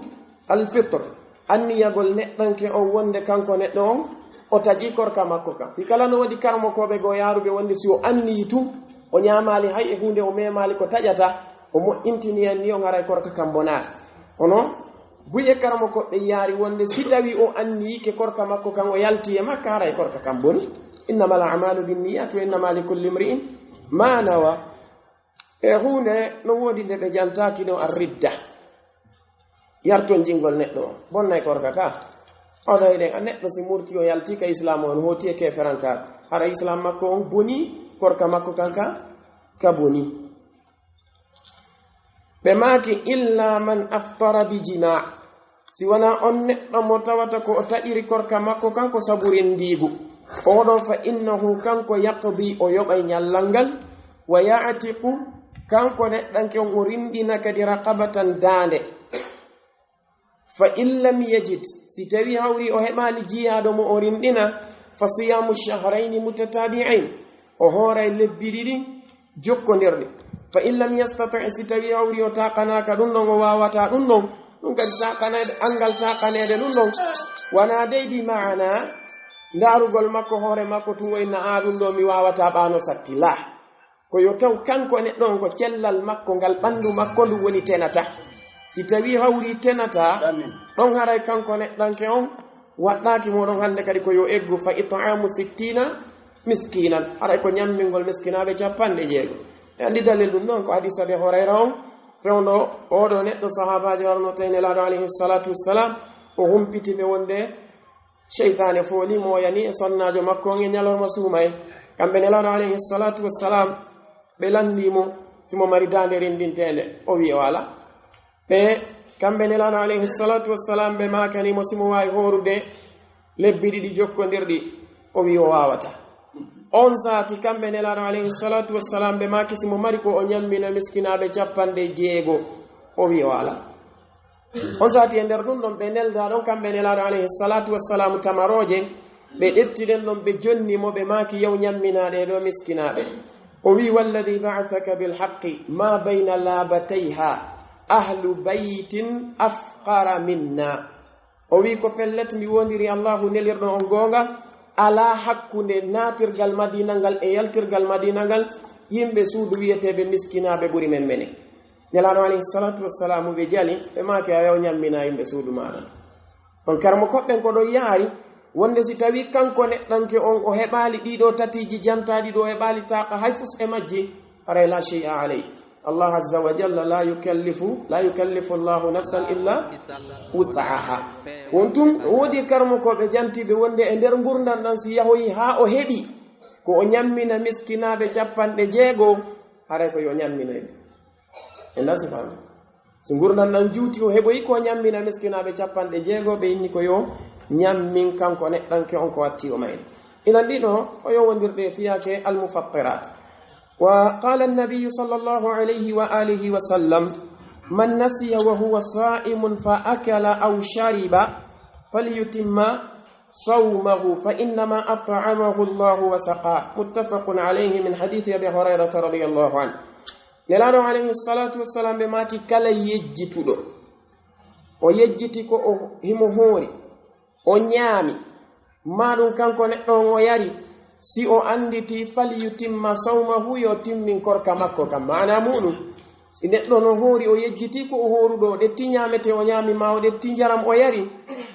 al fitr. Anniyagol neɗɗanke on wonde kanko neɗɗo on, o taƴi korka makko kan. Fii kala no woodi karamokooɓe goo yaaruɓe wonde si o anniyi tun, o ñaamaali hay e huunde, o meemaali ko taƴata, o moƴƴintini en ni on haray korka kan bonaaka. Kono buy e karamokooɓe yaari wonde si tawi o anniyi ke korka makko kan o yalti e makka haray korka kan boni. Innamal a'malu binniyat wa innama likulli imri'in ma nawa. E huunde no woodi nde ɓe jantaaki no ar ridda. Yarton jingol neɗɗo on. Bonnay korka ka. Oɗo eɗen a neɗɗo si murti o yalti ka islam on hooti e keferanka. Hara islam makko on boni korka makko kan ka, ka boni. Ɓe maaki illa man aftara bi jima. Si wonaa on neɗɗo mo tawata ko o taƴiri korka makko kan ko sabu renndiigu, oɗon fa innahu kanko yaqdi o yoɓay ñallal ngal, wa ya'tiqu kanko neɗɗanke on o rinɗina kadi raqabatan daande. Fa in lam yajid, si tawi hawri o heɓaali jiyaaɗo mo o rinɗina, fa siyaamu shahrayni mutatabi'ayn, o hooray lebbi ɗiɗi jokkondirɗi. Fa in lam yastati', si tawi hawri o taqanaaka ɗum ɗon, o waawataa ɗum ɗon, ɗum kadi taqaneede, anngal taqaneede ɗum ɗon, wanaa dey bi maana ndaarugol makko hoore makko tun o inna, "Aa, ɗum ɗo mi waawataa ɓaano satti." Laa. Ko yo taw kanko neɗɗo on ko cellal makko ngal ɓanndu makko ndu woni tenata. Si tawi hawri tenata, ɗon haray kanko neɗɗanke on waɗɗaaki moɗon hannde kadi ko yo eggu fa it'amu sittina miskinan. Haray ko ñammingol miskinaaɓe capanɗe jeego. E anndi dalil ɗum ɗon ko hadis Abi Hurayra on, fewndo oɗo neɗɗo sahaabaajo arno tawi Nelaaɗo alayhi salatu wassalam, o humpiti ɓe wonde seytaane fooli mo o yani e sonnaajo makko on e ñalorma suumayee. Kamɓe Nelaaɗo alayhi salatu wassalam, ɓe lanndii mo si mo mari daande renndinteende. O wi'i o alaa. Ɓe, kamɓe Nelaaɗo alayhi salatu wassalam, ɓe maakani mo si mo waawi hoorude lebbi ɗiɗi jokkondirɗi. O wi'i o waawataa. On saati, kamɓe Nelaaɗo alayhi salatu wassalam, ɓe maaki si mo mari ko o ñammina miskinaaɓe capanɗe jeego. O wi'i o alaa. On saati e nder ɗum ɗon ɓe nelda ɗon kamɓe Nelaaɗo alayhi salatu wassalam tamarooje, ɓe ƴetti ɗen ɗon ɓe jonni mo, ɓe maaki, "Yaw ñamminaa ɗee ɗoo miskinaaɓe." O wi'i, "Walladhi ba'athaka bil haqqi ma bayna labatayha ahlu baytin afqara minna." O wi'i, "Ko pellet mi wondiri Allahu nelirɗo on goonga, alaa hakkunde naatirgal Madiina ngal e yaltirgal Madiina ngal yimɓe suudu wi'eteeɓe miskinaaɓe ɓuri men menen." Nelaaɗo alayhi salatu wassalamu ɓe jali, ɓe maaki, "A yaw ñammina yimɓe suudu maaɗa." On karmo koɓɓen ko ɗon yaari, wonde si tawi kanko neɗɗanke on o heɓaali ɗiɗo tatiiji jantaaɗi ɗo, o heɓaali taaqa hay fus e majji, Haray la shay'a alayhi. Allah azza wa jalla la yukallifu, la yukallifu Allahu nafsan illa wus'aha. Ko on tun, woodi karamokooɓe jantiiɓe wonde e nder ngurndan ɗan si yahoyi haa o heɓi, ko o ñammina miskinaaɓe capanɗe jeego, haray ko yo ñamminoy ɓe. En ɗan si faami. Si ngurndan ɗan juuti, o heɓoyi ko o ñammina miskinaaɓe capanɗe jeego, ɓe inni ko yo ñammin kanko neɗɗanke on ko watti o mayri. Inan ɗiɗo, o yowondirde e fiyaake al-mufattirat. وقال النبي صلى الله عليه وآله وسلم: من نسي وهو صائم فأكل أو شرب فليتم صومه فإنما أطعمه الله وسقاه. متفق عليه من حديث أبي هريرة رضي الله عنه. Nelaaɗo alayhi salatu wassalam ɓe maaki kala yejjituɗo, o yejjiti ko o himo hoori, o ñaami, maa ɗun kanko neɗɗo on o yari, si o annditi, "Falyutimma sawmahu," yo timmin korka makko kan. Maanaa muɗum, si neɗɗo no hoori, o yejjiti ko o hooruɗo, o ɗetti ñaamete o ñaami, maa o ɗetti njaram o yari,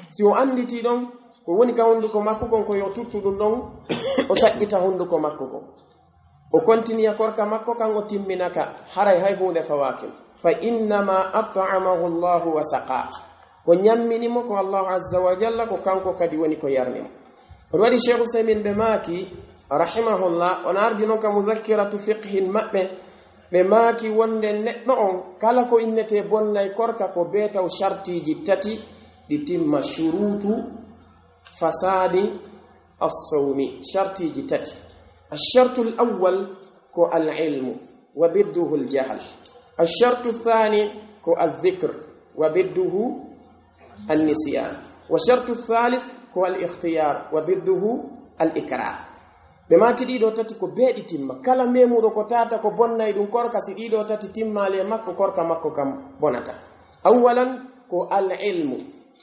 si o annditi ɗon ko woni ka hunduko makko kon, ko yo tuttu ɗun ɗon, o saƴƴita hunduko makko kon. O kontiniya korka makko kan, o timmina ka, haray hay huunde fawaaki mo. Fa innama at'amahu Allahu wa saqa. Ko ñammini mo ko Allahu azza wa jalla, ko kanko kadi woni ko yarni mo. On waɗi Cheikh Usaymin ɓe maaki, rahimahullah, on ardi non ka muzakkiratu fiqhin maɓɓe, ɓe maaki wonde neɗɗo on, kala ko innetee bonnay korka ko bee taw shartiiji tati ɗi timma, shuruutu fasaadi as-sawmi, shartiiji tati. Ash-shartul awwal ko al-ilmu, wa didduhu al-jahl. Ash-shartu thani ko al-dhikr, wa didduhu an-nisyan. Wa shartu thalith ko al-ikhtiyar, wa didduhu al-ikrah. Ɓe maaki ɗiɗo tati ko bee ɗi timma. Kala memuɗo ko tata ko bonnay ɗum korka, si ɗiɗo tati timmaali e makko, korka makko kam bonata. Awwalan ko al-ilmu.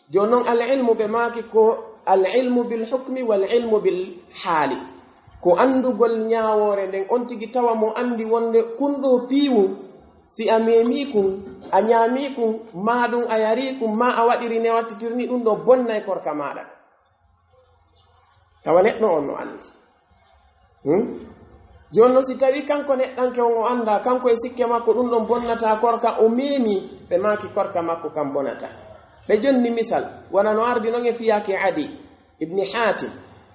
Jooni non, al-ilmu ɓe maaki ko al-ilmu bil hukmi wal ilmu bil haali. Ko anndugol ñaawoore nden, on tigi tawa mo anndi wonde kun ɗoo piiwu, si a meemii kun, a ñaamii kun, maa ɗum a yarii kun, maa a waɗiri ne wattitirni ɗum ɗoo bonnay korka maaɗa. Tawa neɗɗo on no anndi. Hmm? Jooni non, si tawii kanko neɗɗanke on o anndaa, kanko e sikke makko ɗum ɗon bonnataa korka, o meemii, ɓe maaki korka makko kan bonataa. Ɓe jonni misal, wona no ardi non e fiyaake Adi ibni Haatim.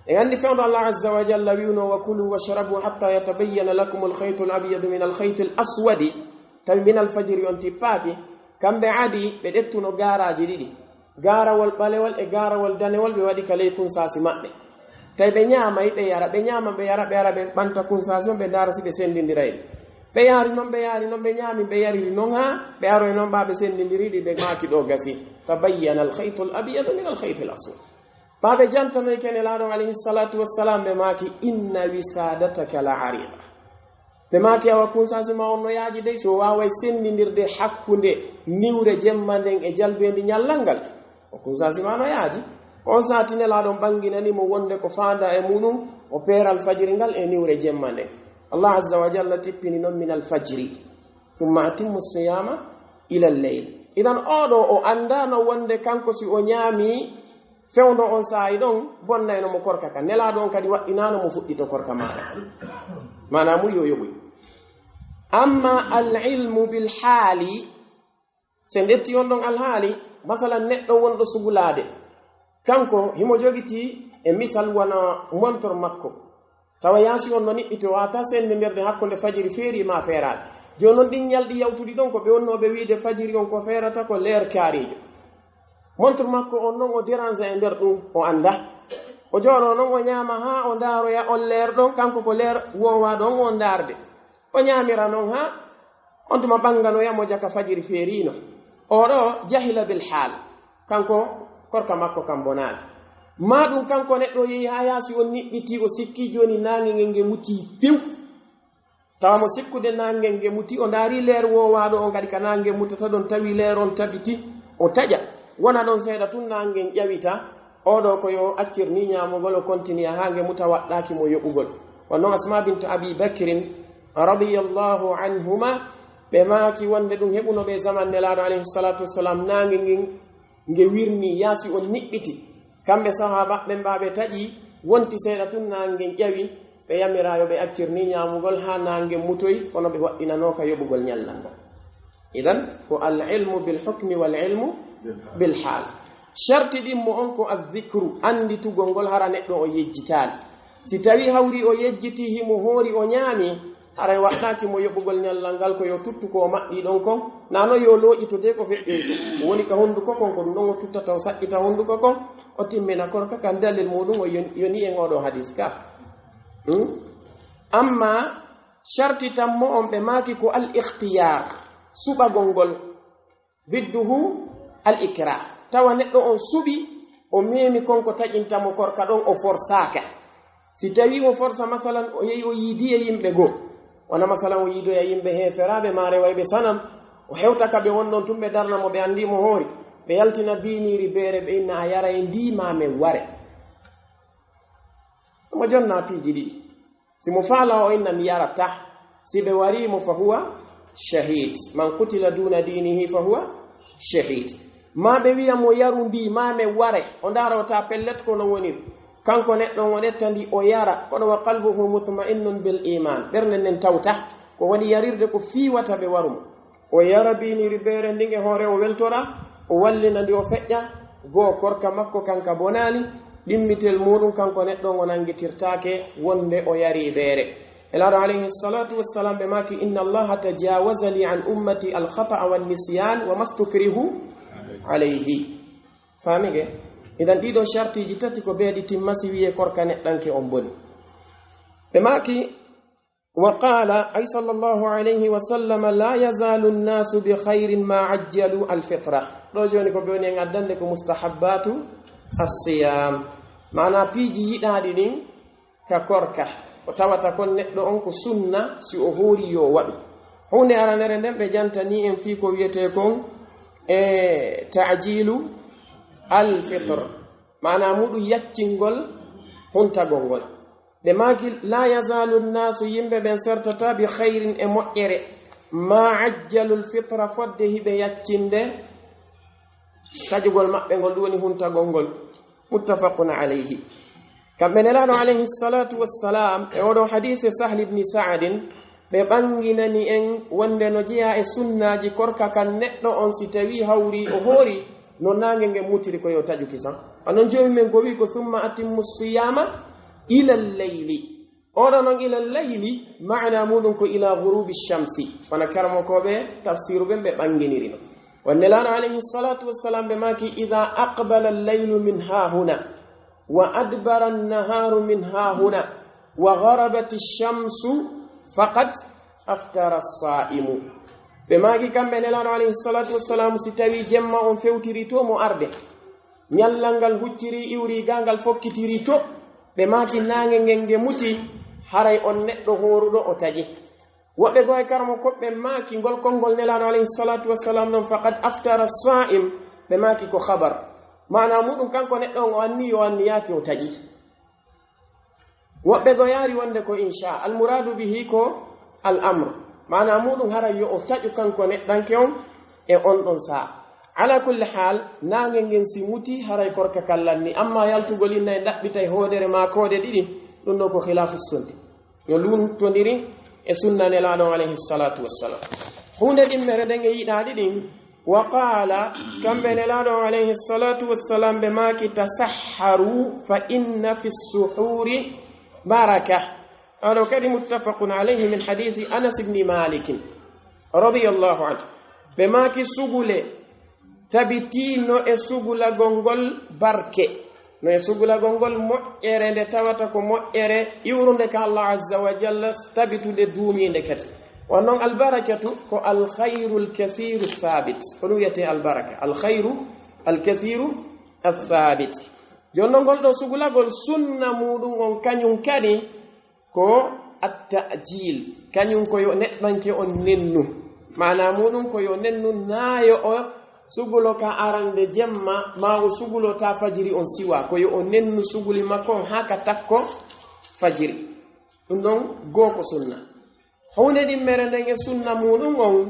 En anndi fewndo Allah azza wa jalla wi'unoo, "Wa kulu washrabu hatta yatabayyana lakumul khaytul abyadu minal khaytil aswadi." Tawi minal fajri on tippaaki, kamɓe Adi ɓe ƴettuno gaaraaji ɗiɗi, gaarawol ɓalewol e gaarawol danewol, ɓe waɗi ka ley kunsaasi maɓɓe. Tawi ɓe ñaamay, ɓe yara, ɓe ñaama, ɓe yara, ɓe yara, ɓe ɓanta kunsaasi on, ɓe ndaara si ɓe sendindiray. Ɓe yaari non, ɓe yaari non, ɓe ñaami, ɓe yariri non haa ɓe aroy non ɓaa ɓe sendindiri ɗi, ɓe maaki ɗoo gasi. Tabayyana al-khaytul abyadu min al-khaytil aswad. Ɓaa ɓe jantanoyke Nelaaɗo on alayhi salatu wassalam, ɓe maaki, "Inna wisadataka la arida." Ɓe maaki, "Awa kunsaasi ma on no yaaji dey, si o waaway sendindirde hakkunde niwre jemma nden e jalbeendi ñallal ngal. O kunsaasi ma no yaaji." Ko on saati Nelaaɗo on ɓanginani mo wonde ko faanda e muɗum, o peeral fajiri ngal e niwre jemma nden. Allah azza wa jalla tippini non, "Minal fajri, thumma atimmu siyama ilal layl." Idan, oo ɗoo o anndaano wonde kanko si o ñaami fewndo on saa'i ɗon, bonnayno mo korka kan. Nelaaɗo on kadi waɗɗinaano mo fuɗɗito korka maaɗa. Maanaa mun yo yoɓoy. Amma al-ilmu bil haali, si en ƴetti on ɗon alhaali, masalan, neɗɗo wonɗo sugulaade, kanko himo jogitii e misal wona montor makko. Tawa yaasi on no niɓɓiti, o wata sendindirde hakkunde fajiri feeri maa feeraade. Jooni non, ɗin ñalɗi yawtuɗi ɗon, ko ɓe wonnooɓe wiide fajiri on ko feerata ko leer kaariijo. Montre makko on non o dérange e nder ɗum, o annda. O jooɗoo non, o ñaama haa o ndaaroya on leer ɗon, kanko ko leer woowaaɗo on o ndaarde. O ñaamira non haa on tuma ɓanganoya mo jaka fajiri feeriino. Oo ɗoo jahila bil haal. Kanko korka makko kan bonaali. Maa ɗum kanko neɗɗo yehi haa yaasi on niɓɓitii, o sikkii jooni naange ngen nge mutii few. Tawa mo sikkude naange nge muti, o ndaari leer woowaaɗo on kadi ka naange mutata ɗon, tawi leer on tabiti, o taƴa. Wona ɗon seeɗa tun naange ƴawita, oo ɗoo ko yo accir ni ñaamugol, o kontiniya haa nge muta, waɗɗaaki mo yoɓugol. Wonno Asma bint Abi Bakrin radiyallahu anhuma, ɓe maaki wonde ɗum heɓuno ɓe zaman Nelaaɗo alayhi salatu wassalam, naange ngen nge wirni yaasi on niɓɓiti. Kamɓe sahaaba ɓen ɓaa ɓe taƴi, wonti seeɗa tun naange ngen ƴawi, Ɓe yamiraa yo ɓe accir nii ñaamugol haa naange mutoy, kono ɓe waɗɗinanooka yoɓugol ñallal ngal. Idan, ko al ilmu bil hukmi wal ilmu bil haal. Sharti ɗimmo on ko al zikru, annditugol ngol hara neɗɗo o yejjitaali. Si tawii hawri o yejjitii, himo hoori o ñaami, haray waɗɗaaki mo yoɓugol ñallal ngal, ko yo tuttu ko o maɓɓii ɗon kon, naa non yo looƴito de ko feƴƴoy kon. Ko woni ka hunduko kon, ko ɗum ɗon o tuttata o saɗɗita hunduko kon, o timmina korka kan. Dalil muuɗum o yon-, yoni en oo ɗoo hadis ka. Hmm? Amma sharti tammo on ɓe maaki ko al ikhtiyar, suɓagol ngol. Didduhu al ikrah. Tawa neɗɗo on suɓi, o meemi kon ko taƴinta mo korka ɗon, o forsaaka. Si tawii o forsa, masalan, o yehi o yiidi e yimɓe goo, wona, masalan, o yiidoya yimɓe heeferaaɓe maa rewayɓe sanam, o hewta ka ɓe won ɗon tun, ɓe darna mo, ɓe anndii mo hoori, ɓe yaltina biiniiri beere, ɓe inna a yara e ndii maa men ware. Omo jonnaa piiji ɗiɗi. Si mo faalaa o inna mi yarataa, si ɓe warii mo fa huwa shahid. Man qutila duna dinihi fa huwa shahid. Maa ɓe wi'a mo yaru ndii, maa men ware, o ndaara o taa pellet ko no woniri. Kanko neɗɗo on o ƴetta ndi o yara, kono wa qalbuhu mutma'innun bil iman. Ɓernde nden tawta, ko woni yarirde ko fii wata ɓe waru mo. O yara biiniiri beere ndin e hoore o weltora, o wallina ndi o feƴƴa, goo korka makko kan ka bonaali, ɗimmitel muuɗum kanko neɗɗo on o nanngitirtaake wonde o yarii beere. Nelaaɗo alayhi salatu wassalam ɓe maaki, inna Allaha tajawaza li an ummati al khata'a wan nisyan wa mastukrihu alayhi. Faamike? Idan ɗiɗo shartiiji tati ko beeɗi timma si wi'ee korka neɗɗanke on boni. Ɓe maaki, Wa qala, ay sallallahu alayhi wa sallam, la yazalu nnasu bi khayrin ma ajjalu alfitra. Ɗoo jooni ko ɓe woni en addande ko mustahabbatu assiyam. Maanaa piiji yiɗaaɗi ɗin ka korka. Ko tawata kon neɗɗo on ko sunna si o hoori yo waɗu. Huunde aranere nden ɓe jantanii en fii ko wi'etee kon e ta'jilu alfitr. Maanaa muɗum yaccingol huntagol ngol. Ɓe maaki, la yazalu nnaasu, yimɓe ɓen sertataa, bi khayrin, e moƴƴere, ma ajjalul fitra, fodde hiɓe yaccinde taƴugol maɓɓe ngol, ɗum woni huntagol ngol. Muttafaqun alayhi. Kamɓe Nelaaɗo alayhi salatu wassalam, e oɗo hadiise Sahl ibn Sa'adin, ɓe ɓanginani en wonde no jeyaa e sunnaaji korka kan, neɗɗo on si tawii hawri o hoori, no naange ngen mutiri ko yo taƴu kisan. Anon Joomi men ko wi'i ko, "Summa atimmu siyama ila llayli." Oɗo non ila llayli, maana muɗum ko ila ghurubi shamsi. Wona karamokooɓe tafsiru ɓen ɓe ɓanginiri non. Wonde Nelaaɗo alayhi salatu wassalam ɓe maaki, "Idha aqbala llaylu min hahuna." "Wa adbara an-naharu min hahuna, wa gharabati shamsu, faqad aftara as-sa'imu." Ɓe maaki kamɓe Nelaaɗo alayhi salatu wassalam, si tawii jemma on fewtirii to mo arde, ñallal ngal huccirii, iwrii ga ngal fokkitirii to, ɓe maaki naange ngen nge muti, haray on neɗɗo hooruɗo o taƴi. Woɓɓe goo e karamokooɓe maaki ngol konngol Nelaaɗo alayhi salatu wassalam non, "Faqad aftara as-sa'im," ɓe maaki ko khabar. Maana muɗum kanko neɗɗo on o anni yo anniyaaki o taƴi. Woɓɓe goo yaari wonde ko insha. Al muradu bihi ko al amr. Maana muɗum haray yo o taƴu kanko neɗɗanke on e on ɗon saa. Ala kulli hal, naange ngen si muti haray korka kan lanni. Amma yaltugol inna e ɗaɓɓitay hoodere maa koode ɗiɗi, ɗum ɗo ko khilafu sunna. No luuntondiri e sunna Nelaaɗo on alayhi salatu wassalam. Huunde ɗimmere nden e yiɗaaɗi ɗin, wa qaala, kamɓe Nelaaɗo on alayhi salatu wassalam ɓe maaki, "Tasahharu fa inna fi suhuri baraka." Aɗo kadi muttafaqun alayhi min hadiisi Anas ibn Malik radiyallahu anhu. Ɓe maaki, "Sugule." Tabitii no e sugulagol ngol barke, no e sugulagol ngol moƴƴere nde tawata ko moƴƴere iwrunde ka Allah azza wa jalla, tabitunde duumiinde kadi. Won non albarakatu ko alkhayrul kathiru thabit. Ko ɗum wiyetee albaraka, alkhayru alkathiru athabit. Jooni non ngol ɗoo sugulagol sunna muuɗum on kañum kadi ko at-ta'jil, kañum ko yo neɗɗanke on nennu. Maanaa muuɗum ko yo nennu, naa yo o sugulo ka arande jemma, maa o sugulo ta fajiri on siwa, ko yo o nennu suguli makko on haa ka takko fajiri. Ɗum ɗon goo ko sunna. Huunde ɗimmere nden e sunna muuɗum on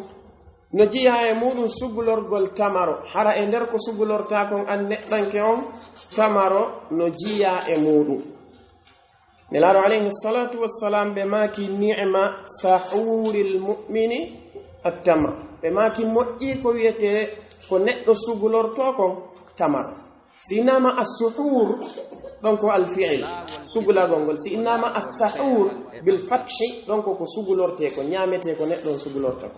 no jeyaa e muuɗum sugulorgol tamaro, hara e nder ko sugulortaa kon an neɗɗanke on, tamaro no jeyaa e muuɗum. Nelaaɗo alayhi salatu wassalam ɓe maaki, "Ni'ma sahuril mu'mini at-tamr." Ɓe maaki, "Moƴƴi ko wi'etee ko neɗɗo sugulortoo kon tamaro." Si innama as-suhur, ɗon ko al-fi'il, sugulagol ngol. Si innama as-sahur bil fathi, ɗon ko ko sugulortee, ko ñaametee, ko neɗɗo on sugulorta ko.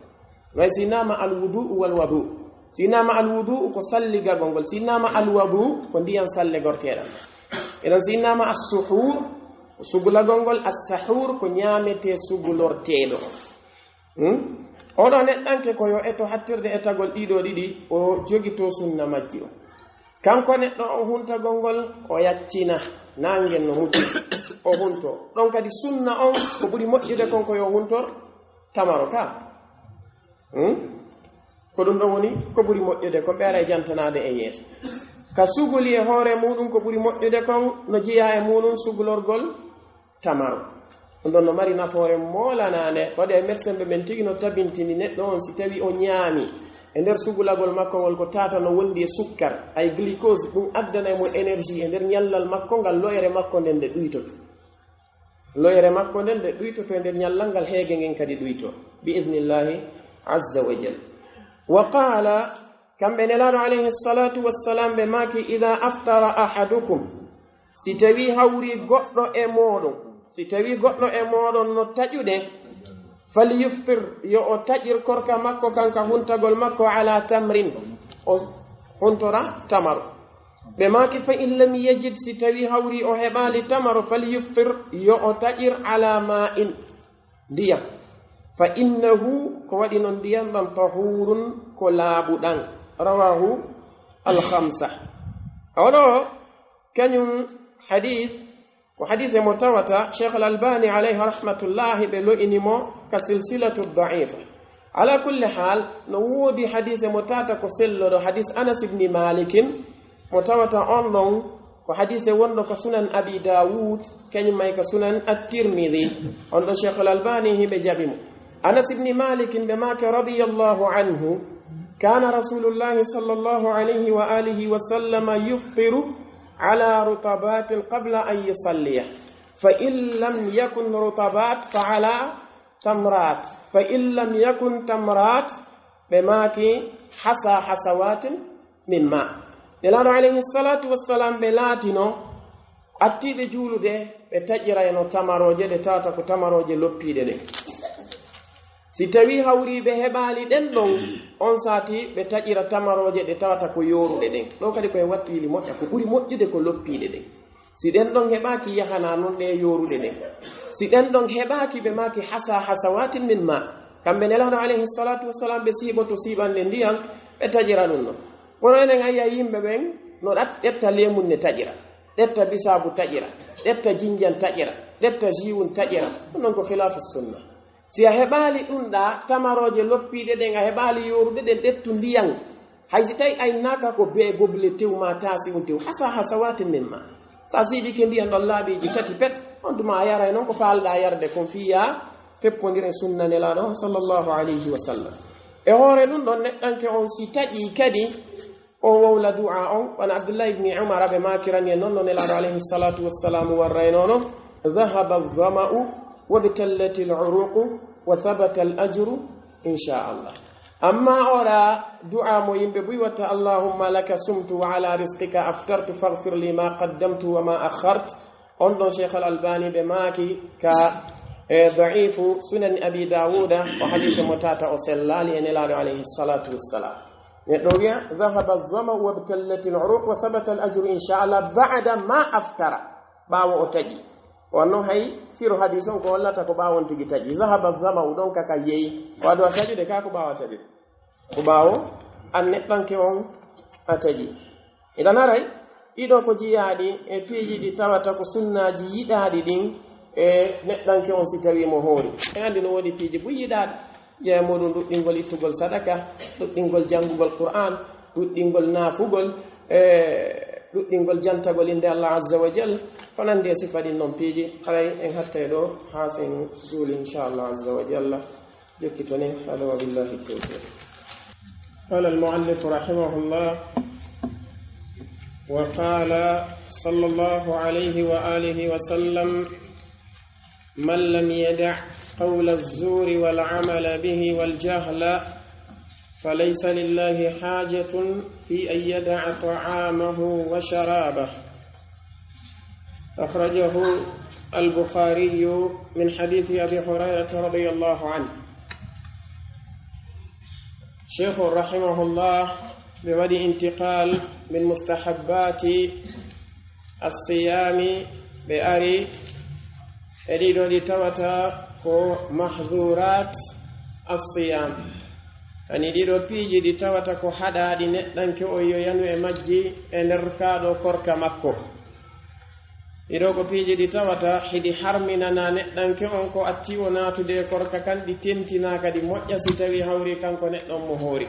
Way si innama al-wudu'u wal wadu. Si innama al-wudu'u ko salligagol ngol. Si innama al-wadu ko ndiyan salligorteeɗan. Idan si innama as-suhur, ko sugulagol ngol, as-sahur ko ñaametee sugulorteeɗo. Hmm? Oɗo neɗɗanke ko yo eto hattirde etagol ɗiɗo ɗiɗi, o jogito sunna majji o. Kanko neɗɗo o huntagol ngol, o yaccina, naangen no mucci, o hunto. Ɗon kadi sunna on, ko ɓuri moƴƴude kon ko yo huntor tamaro ka. Hmm? Ko ɗum ɗon woni ko ɓuri moƴƴude kon, ɓe ara e jantanaade e yeeso. Ka suguli e hoore muɗum, ko ɓuri moƴƴude kon no jeyaa e muɗum sugulorgol tamaro. Ɗum ɗon no mari nafoore moolanaande. Waɗi ay médecin ɓe ɓen tigi no tabintini neɗɗo on, si tawi o ñaami e nder sugulagol makko ngol ko tata no wondi e sukkar, ay glucose, ɗum addanay mo énergie e nder ñallal makko ngal, lo'ere makko nden nde ɗuytoto. Lo'ere makko nden nde ɗuytoto e nder ñallal ngal, heege ngen kadi ɗuyto. Bi idnillahi azza wa jal. Wa qala, kamɓe Nelaaɗo alayhi salatu wassalam ɓe maaki, "Idha aftara ahadukum," si tawi hawri goɗɗo e mooɗon, si tawi goɗɗo e mooɗon no taƴude, "Falyuftir," yo o taƴir korka makko kan ka huntagol makko, "ala tamrin," o huntora tamaro. Ɓe maaki, "Fa in lam yajid," si tawi hawri o heɓaali tamaro, "falyuftir," yo o taƴir, "ala ma'in," ndiyam. "Fa innahu," ko waɗi non ndiyam ɗan, "tahurun," ko laaɓuɗan. Rawahu al-khamsa. Oɗo kañum hadith, ko hadise mo tawata Cheikh Al-Albani alayhi rahmatullahi ɓe lo'ini mo ka silsilatu da'ifa. Ala kulli hal, no woodi hadise mo tata ko selloɗo, hadis Anas ibni Malikin, mo tawata on ɗon ko hadise wonɗo ka Sunan Abi Dawud, kañum may ka Sunan At-Tirmidhi. On ɗon Cheikh Al-Albani hiɓe jaɓi mo. Anas ibni Malikin ɓe maake radiyallahu anhu, "Kana Rasulullahi sallallahu alayhi wa alihi wa sallama yuftiru ala rutabatin qabla an yusalliya. Fa in lam yakun rutabat fa ala tamrat. Fa in lam yakun tamrat," ɓe maaki, "hasa hasawatin min ma." Nelaaɗo alayhi salatu wassalam ɓe laatino attiiɓe juulude, ɓe taƴirayno tamarooje ɗe tawata ko tamarooje loppiiɗe ɗen. Si tawi hawri ɓe heɓaali ɗen ɗon, on saati ɓe taƴira tamarooje ɗe tawata ko yooruɗe ɗen. Ɗo kadi ko e wattuyili moƴƴa, ko ɓuri moƴƴude ko loppiiɗe ɗen. Si ɗen ɗon heɓaaki, yahana non ɗe yooruɗe ɗen. Si ɗen ɗon heɓaaki, ɓe maaki, "Hasa hasawatin min ma." Kamɓe Nelaaɗo alayhi salatu wassalam ɓe siiɓoto siiɓande ndiyan, ɓe taƴira ɗum non. Kono enen ayi a yimɓe ɓen no ɗat-, ɗetta leemun ne taƴira, ɗetta bisaabu taƴira, ɗetta jinjan taƴira, ɗetta jiwun taƴira. Ɗum non ko khilaafu sunna. Si a heɓaali ɗum ɗa, tamarooje loppiiɗe ɗen, a heɓaali yoorude ɗen, ɗettu ndiyan. Hay si tawi aynaka ko bee goble tew ma taasi un tew, hasa hasawatin min ma. Sa siiɓike ndiyan ɗon laaɓiiji tati pet, on tuma a yaray non ko faalɗa yarde kon fii ya feppondiren sunna Nelaaɗo on sallallahu alayhi wa sallam. E hoore ɗum ɗon neɗɗanke on si taƴi kadi, o wowla du'a on, wano Abdullahi ibni Umar ɓe maakirani en non no Nelaaɗo alayhi salatu wassalamu warraynono, "Dhahaba adh-dhama'u wabtallatil uruqu wa thabata al-ajru insha Allah." Amma oɗa du'a mo yimɓe buy watta, "Allahumma laka sumtu wa ala rizqika aftartu faghfir li ma qaddamtu wa ma akhart." On ɗon Cheikh Al-Albani ɓe maaki ka, e, da'ifu Sunan Abi Dawuda, o hadise mo tata o sellaali e Nelaaɗo alayhi salatu wassalam. Neɗɗo wi'a, "Dhahaba adh-dhama'u wabtallatil uruq wa thabata al-ajru insha Allah ba'da ma aftara." Ɓaawo o taƴi. Wano hay firo hadis on ko hollata ko ɓaawo on tigi taƴi. "Dhahaba adh-dhama'u," ɗon ka ka yeyi. Ko ado a taƴude ka ko ɓaawo a taƴude. Ko ɓaawo an neɗɗanke on a taƴi. Idan haray, ɗiɗo ko jiyaaɗi e piiji ɗi tawata ko sunnaaji yiɗaaɗi ɗin e neɗɗanke on si tawii mo hoori. En anndi no woodi piiji buy yiɗaaɗi. Jeyaa e muɗum ɗuɗɗingol ittugol sadaka, ɗuɗɗingol janngugol Qur'aan, ɗuɗɗingol naafugol, e ɗuɗɗingol jantagol innde Allah Azza wa Jal, ko nanndi e sifa ɗin non piiji. Haray en hattay ɗo haa sen juuli, insha Allah Azza wa Jalla. Jokkitonen, hada wa billahi tawfiq. قال المؤلف رحمه الله: وقال صلى الله عليه وآله وسلم: من لم يدع قول الزور والعمل به والجهل فليس لله حاجة في أن يدع طعامه وشرابه. أخرجه البخاري من حديث أبي هريرة رضي الله عنه. شيخ رحمه الله بمدي انتقال من مستحبات الصيام بأري E ɗiɗo ɗi tawata ko mahdhurat as-siyam. Ani ɗiɗo piiji ɗi tawata ko haɗaaɗi neɗɗanke on yo yanu e majji e nder kaa ɗoo korka makko. Ɗiɗo ko piiji ɗi tawata hiɗi harminana neɗɗanke on ko atti o naatude e korka kan, ɗi tentinaa kadi moƴƴa si tawii hawri kanko neɗɗo on mo hoori.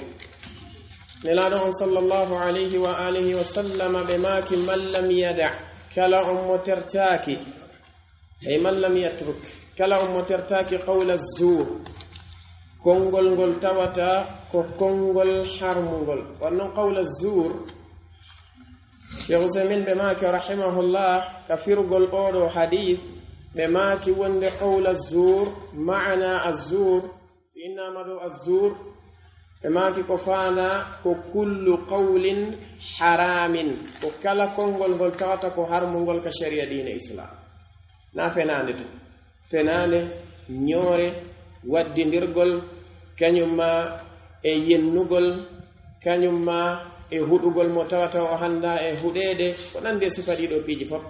Nelaaɗo on sallallahu alayhi wa alihi wa sallama ɓe maaki, "Man lam yada," kala on mo tertaaki, Hey, man lam yatruk, kala on mo tertaaki qawla zuur, konngol ngol tawata ko konngol harmungol. Won non qawla zuur, Cheikh Usaymin ɓe maaki rahimahullah, ka firugol oo ɗoo hadiis, ɓe maaki wonde qawla zuur, maana azzuur, Si innaama ɗoo azzuur, ɓe maaki ko faanaa ko kullu qawlin haraamin, ko kala konngol ngol tawata ko harmungol ka shari'a diine Islaam. Naa fenaande tun. Fenaande, ñoore, waddindirgol, kañum maa e yennugol, kañum maa e huɗugol mo tawata o hanndaa e huɗeede, ko nanndi e sifa ɗii ɗoo piiji fof.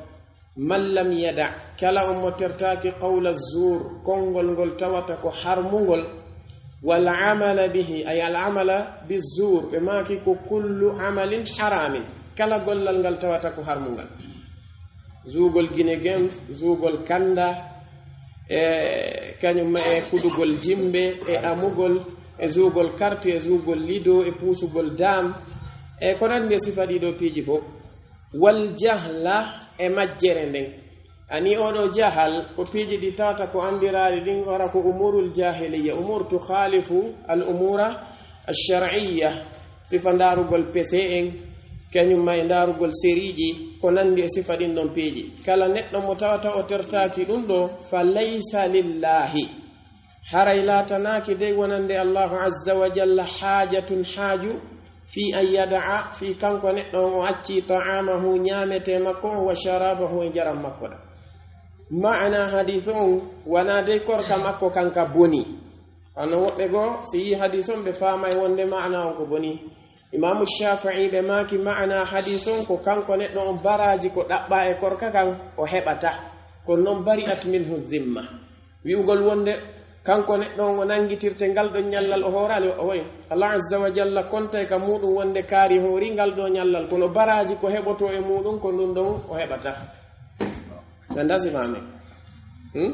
Man lam yada, kala on mo tertaaki qawla zuur, konngol ngol tawata ko harmungol, wal amala bihi, ay al amala bi zuur, ɓe maaki ko kullu amalin haramin, kala gollal ngal tawata ko harmungal. Zuugol Guinée Games, zuugol kanda, e kañum ma e kudugol jimbe, e amugol, e zuugol karti, e zuugol lido, e puusugol daam, e ko nanndi e sifa ɗii ɗoo piiji fof. Wal jahla e majjere nden. Ani oo ɗoo jahal ko piiji ɗi tawata ko anndiraaɗi ɗin, wara ko umurul jahiliya, umur tukhalifu al umura al shar'iyya, sifa ndaarugol pese en, kañum ma e ndaarugol seriiji, ko nanndi e sifa ɗin ɗon piiji. Kala neɗɗo mo tawata o tertaaki ɗum ɗoo, fa laysa lillahi. Haray laatanaaki dey wonande Allaahu azza wa jalla haajatun haaju, fii an yada'a, fii kanko neɗɗo on o accii ta'aamahu ñaametee makko on, wa sharaabahu e njaram makko ɗan. Ma'ana hadiis on wanaa dey korka makko kan ka boni. Hano woɓɓe goo, si yii hadiis on ɓe faamay wonde ma'ana on ko boni. Imaamu Shaafi'i ɓe maaki ma'ana hadiis on ko kanko neɗɗo on baraaji ko ɗaɓɓaa e korka kan o heɓata. Kono non bari'at minhu zimma. Wi'ugol wonde kanko neɗɗo on o nanngitirte ngal ɗon ñallal o hooraali o hoy. Allah azza wa jalla kontay ka muuɗum wonde kaari hoori ngal ɗoo ñallal, kono baraaji ko heɓotoo e muuɗum ko ɗum ɗon o heɓata. Ganda si faame. Hmm?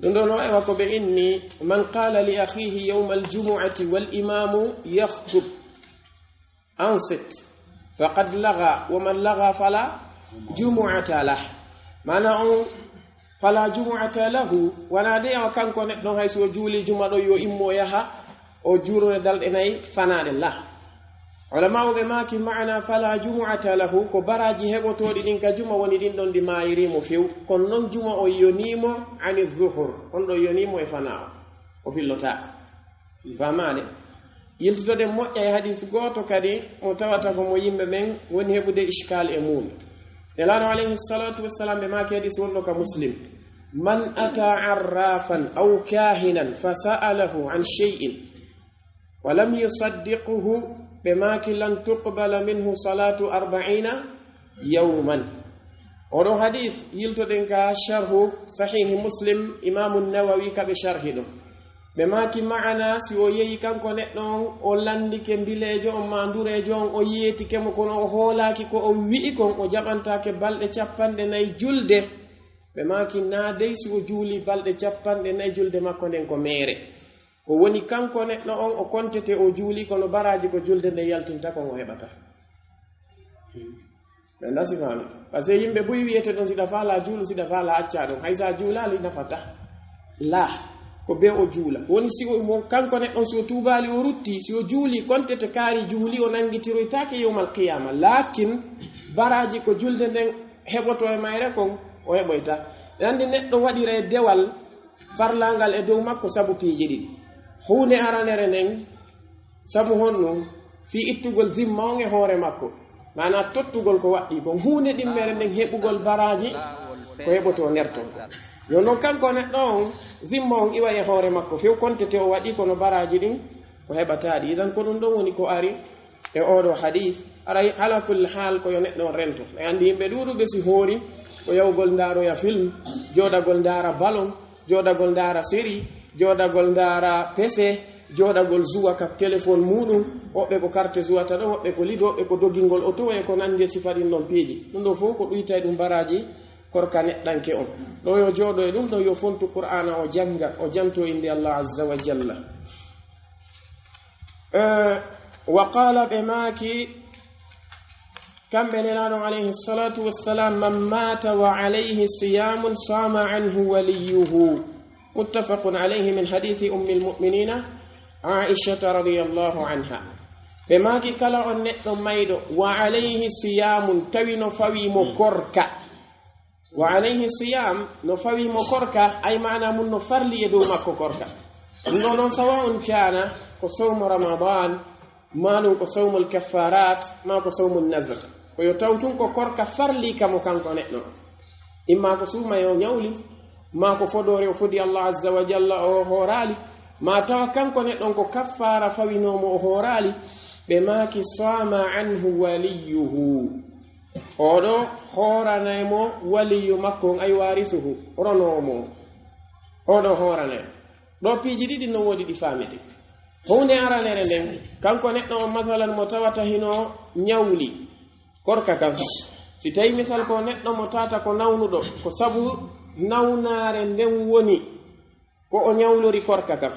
Ɗum ɗon o ewa ko ɓe inni, "Man qala li akhihi yawmal jumu'ati wal imamu yakhutub." Ansit, faqad laga, wa man laga fala jumu'ata lah. Maana on, fala jumu'ata lahu, wanaa de o kanko neɗɗo hay si o juuli juma ɗo yo immo yaha, o juurore dalɗe nay fanaaɗe lah. Ulamaaɓe maaki maana fala jumu'ata lahu, ko baraaji heɓotooɗi ɗin ka juma woni ɗin ɗon ɗi maayiri mo few. Kono non juma o yonii mo ani zuhur, on ɗo yonii mo e fanaa o, o fillotaako. Faamaade? Yiltotoɗen moƴƴa e hadiis gooto kadi mo tawata ko mo yimɓe ɓen woni heɓude ishkaal e muum. Nelaaɗo alayhi salatu wassalam ɓe maaki hadiis wonɗo ka Muslim, "Man ata arrafan aw kahinan fa sa'alahu an shay'in wa lam yusaddiqhu," ɓe maaki, "lan tuqbala minhu salatu arba'ina yawman." Oɗo hadiis yiltoɗen ka sharhu Sahihi Muslim, Imaamu Nawawi ka ɓe sharhi ɗum. Ɓe maaki ma'ana si o yehi kanko neɗɗo on, o lanndike mbileejo on maa ndureejo on, o yeetike mo, kono o hoolaaki ko o wi'i kon, o jaɓantaake balɗe capanɗe nay julde. Ɓe maaki naa dey si o juuli balɗe capanɗe nay julde makko nden ko meere. Ko woni kanko neɗɗo on o kontete o juuli, kono baraaji ko julde nden yaltinta kon o heɓata. Ɓe nda sifaani. Parce que yimɓe buy wiyete ɗon, siɗa faala juulu, siɗa faala acca ɗon. Hay sa juulaali nafata. La. Ko be o juula. Ko woni si o mo, kanko neɗɗon si o tuubaali o rutti, si o juuli, kontete kaari juuli o nangitiroytaake yawmal qiyaama. Laakin baraaji ko julde nden heɓoto e mayre kon, o heɓoyta. Ɓe anndi neɗɗo waɗira e dewal, Farlangal e dow makko sabu piiji ɗiɗi. Huunde aranere nden, sabu honno? Fii ittugol zimma on e hoore makko. Maanaa tottugol ko waɗɗii kon. Huunde ɗimmere nden heɓugol baraaji ko heɓotoo nder ton. Yo non kanko neɗɗo on, zimma on iwa e hoore makko. Few kontete o waɗii kono baraaji ɗin o heɓataa ɗi. Idan ko ɗum ɗon woni ko ari e oo ɗoo hadiis. Aray, ala kulli haal, ko yo neɗɗo on rento. E anndi yimɓe ɗuuɗuɓe si hoori ko yahugol ndaaroya film, jooɗagol ndaara ballon, jooɗagol ndaara série, jooɗagol ndaara P C, jooɗagol zuwa ka téléphone muuɗum, woɓɓe ko carte zuwata ɗon, woɓɓe ko lido, woɓɓe ko dogingol oto e ko nanndi e sifa ɗin ɗon piiji. Ɗum ɗoo fow ko ɗuytay ɗum baraaji korka neɗɗanke on. Ɗoo yo jooɗo e ɗum ɗon, yo fontu Qur'aana o jannga, o janto innde Allah azza wa jalla. Eh, wa qaala, ɓe maaki, kamɓe Nelaaɗo alayhi salatu wassalam, "Man maata wa alayhi siyamun sama anhu waliyuhu." Muttafaqun alayhi min hadithi ummil mu'minina Aishata radiyallahu anha. Ɓe maaki, kala on neɗɗo mayɗo, wa alayhi siyamun, tawi no fawii mo korka. Wa alayhi siyam, no fawii mo korka, ay maana mun no farli e dow makko korka. Ɗum ɗoo non sawa'un kaana ko sawmu Ramadan, maa ɗum ko sawmul kaffarat, maa ko sawmun nazr. Ko yo taw tun ko korka farli ka mo kanko neɗɗo. Imma ko suuma yo ñawli, maa ko fodoore o fodi Allah azza wa jalla o hooraali, maa tawa kanko neɗɗon ko kaffaara fawinoo mo o hooraali, ɓe maaki sama anhu waliyuhu. Oɗo hooranay mo waliyu makko on, ay waarisuhu, ronoowo mo on. Oɗo hooranay mo. Ɗoo piiji ɗiɗi no woodi ɗi faamete. Huunde aranere nden, kanko neɗɗo on, masalan, mo tawata hino ñawli korka kan. Si tawi misal ko neɗɗo mo tawata ko nawnuɗo, ko sabu nawnaare nden woni ko o ñawlori korka kan.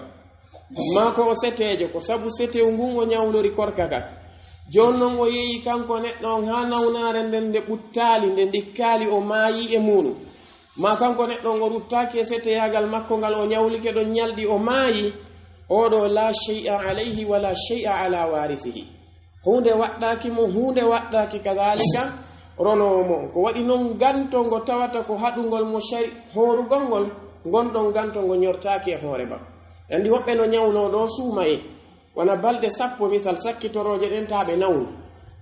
Maa ko o seteejo, ko sabu setew ngun o ñawlori korka kan. Jooni non o yehi kanko neɗɗo on haa nawnaare nden nde ɓuttaali, nde ndikkaali, o maayi e muuɗum. Maa kanko neɗɗo on o ruttaaki e seteyaagal makko ngal, o ñawlike ɗon ñalɗi, o maayi. Oɗo la shay'a alayhi wa la shay'a ala warisihi. Huunde waɗɗaaki mo, huunde waɗɗaaki kadaalika ronoowo mo on. Ko waɗi non ganto ngo tawata ko haɗungol mo shari-, hoorugol ngol, ngon ɗon ganto ngo ñortaaki e hoore makko. Anndi woɓɓe no ñawloo ɗoo suumayee, wona balɗe sappo misal, sakkitorooje ɗen taa ɓe nawnu.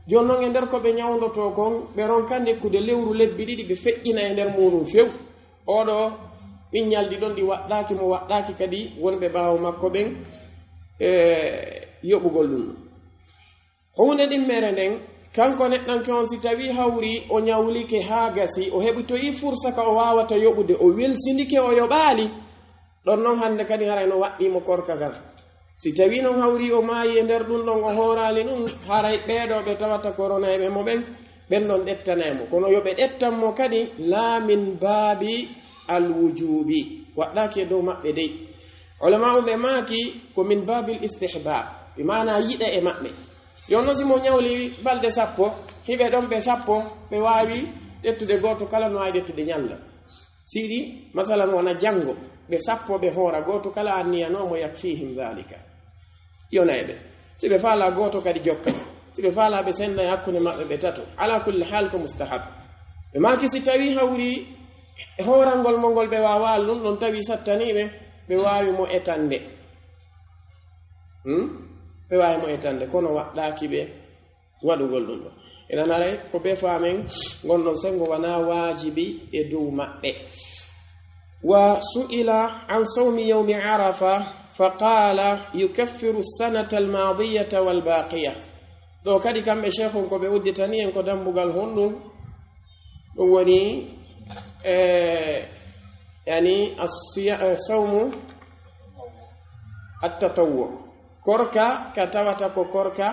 Jooni non e nder ko ɓe ñawndotoo kon, ɓe ronka nekkude lewru lebbi ɗiɗi, ɓe feƴƴina e nder muuɗum few. Oɗo ɗin ñalɗi ɗon ɗi waɗɗaaki mo, waɗɗaaki kadi wonɓe ɓaawo makko ɓen, e yoɓugol ɗum. Huunde ɗimmere nden, kanko neɗɗanke on, si tawii hawri o ñawlike haa gasi, o heɓitoyi fursa ka o waawata yoɓude, o welsindike, o yoɓaali, ɗon non hannde kadi haray no waɗɗii mo korka kan. Si tawii non hawri o maayi e nder ɗum ɗon, o hooraali ɗum, haray ɓee ɗoo ɓe tawata ko ronayɓe mo ɓen, ɓen ɗon ɗettanay mo. Kono yo ɓe ɗettan mo kadi, laa min baabi al wujuubi, waɗɗaaki e dow maɓɓe dey. Ulama'u ɓe maaki ko min baabil istihbaab, bi maanaa yiɗa e maɓɓe. Yo non si mo ñawli balɗe sappo, hiɓe ɗon ɓe sappo, ɓe waawi ƴettude gooto kala no waawi ƴettude ñalla. Siɗi, masalan, wona janngo, ɓe sappo ɓe hoora, gooto kala anniyanoo mo, yakfiihim daalika. Yonay ɓe. Si ɓe faalaa, gooto kadi jokka. Si ɓe faalaa, ɓe senda e hakkunde maɓɓe ɓe tato. Alaa kulli haal ko mustahab. Ɓe maaki si tawii hawri e hoorangol mo ngol ɓe waawaali ɗum, ɗon tawi sattanii ɓe, ɓe waawi mo etande. Hmm? Ɓe waawi mo etande, kono waɗɗaaki ɓe waɗugol ɗum ɗon. Inan haray ko ɓe faamen ngon ɗon senngo wanaa waajibi e dow maɓɓe. Wa su'ila an sawmi yawmi Arafa, fa qaala yukaffiru sanata almaadiyata walbaaqiya. Ɗoo kadi kamɓe sheikhun ko ɓe udditani en ko dambugal honɗum? Ɗum woni, e, yani, asiya-, e, sawmu attatawwu. Korka ka tawata ko korka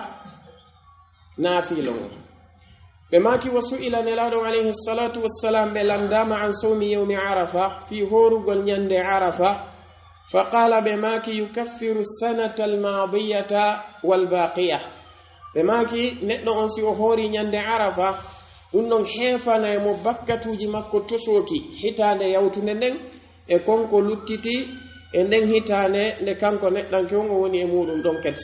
naafila on. Ɓe maaki, wa su'ila, Nelaaɗo alayhi salatu wassalam, ɓe landaama, an sawmi yawmi Arafa, fii hoorugol ñande Arafa. Fa qaala, ɓe maaki, yukaffiru sanata almaadiyata walbaaqiya. Ɓe maaki, neɗɗo on si o hoori ñande Arafa, ɗum ɗon heefanay mo bakkatuuji makko tosooki hitaande yawtunde nden, e kon ko luttiti e nden hitaande nde kanko neɗɗanke on o woni e muuɗum ɗon kadi.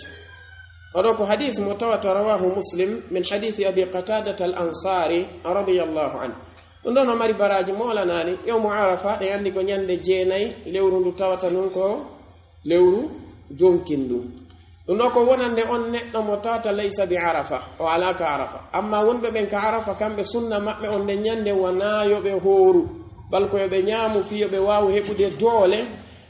Oɗo ko hadis mo tawata rawahu Muslim min hadisi Abi Qatadata al Ansari radiyallahu anhu. Ɗum ɗon no mari baraaji moolanaani. Yawmu Arafa, ɗen anndi ko ñande jeenay lewru ndu tawata nun ko lewru jonkin ndun. Ɗum ɗoo ko wonande on neɗɗo mo tawata laysa bi Arafa, o alaa ka Arafa. Amma wonɓe ɓen ka Arafa, kamɓe sunna maɓɓe on nden ñande wanaa yo ɓe hooru, bal ko yo ɓe ñaamu fii yo ɓe waawu heɓude doole,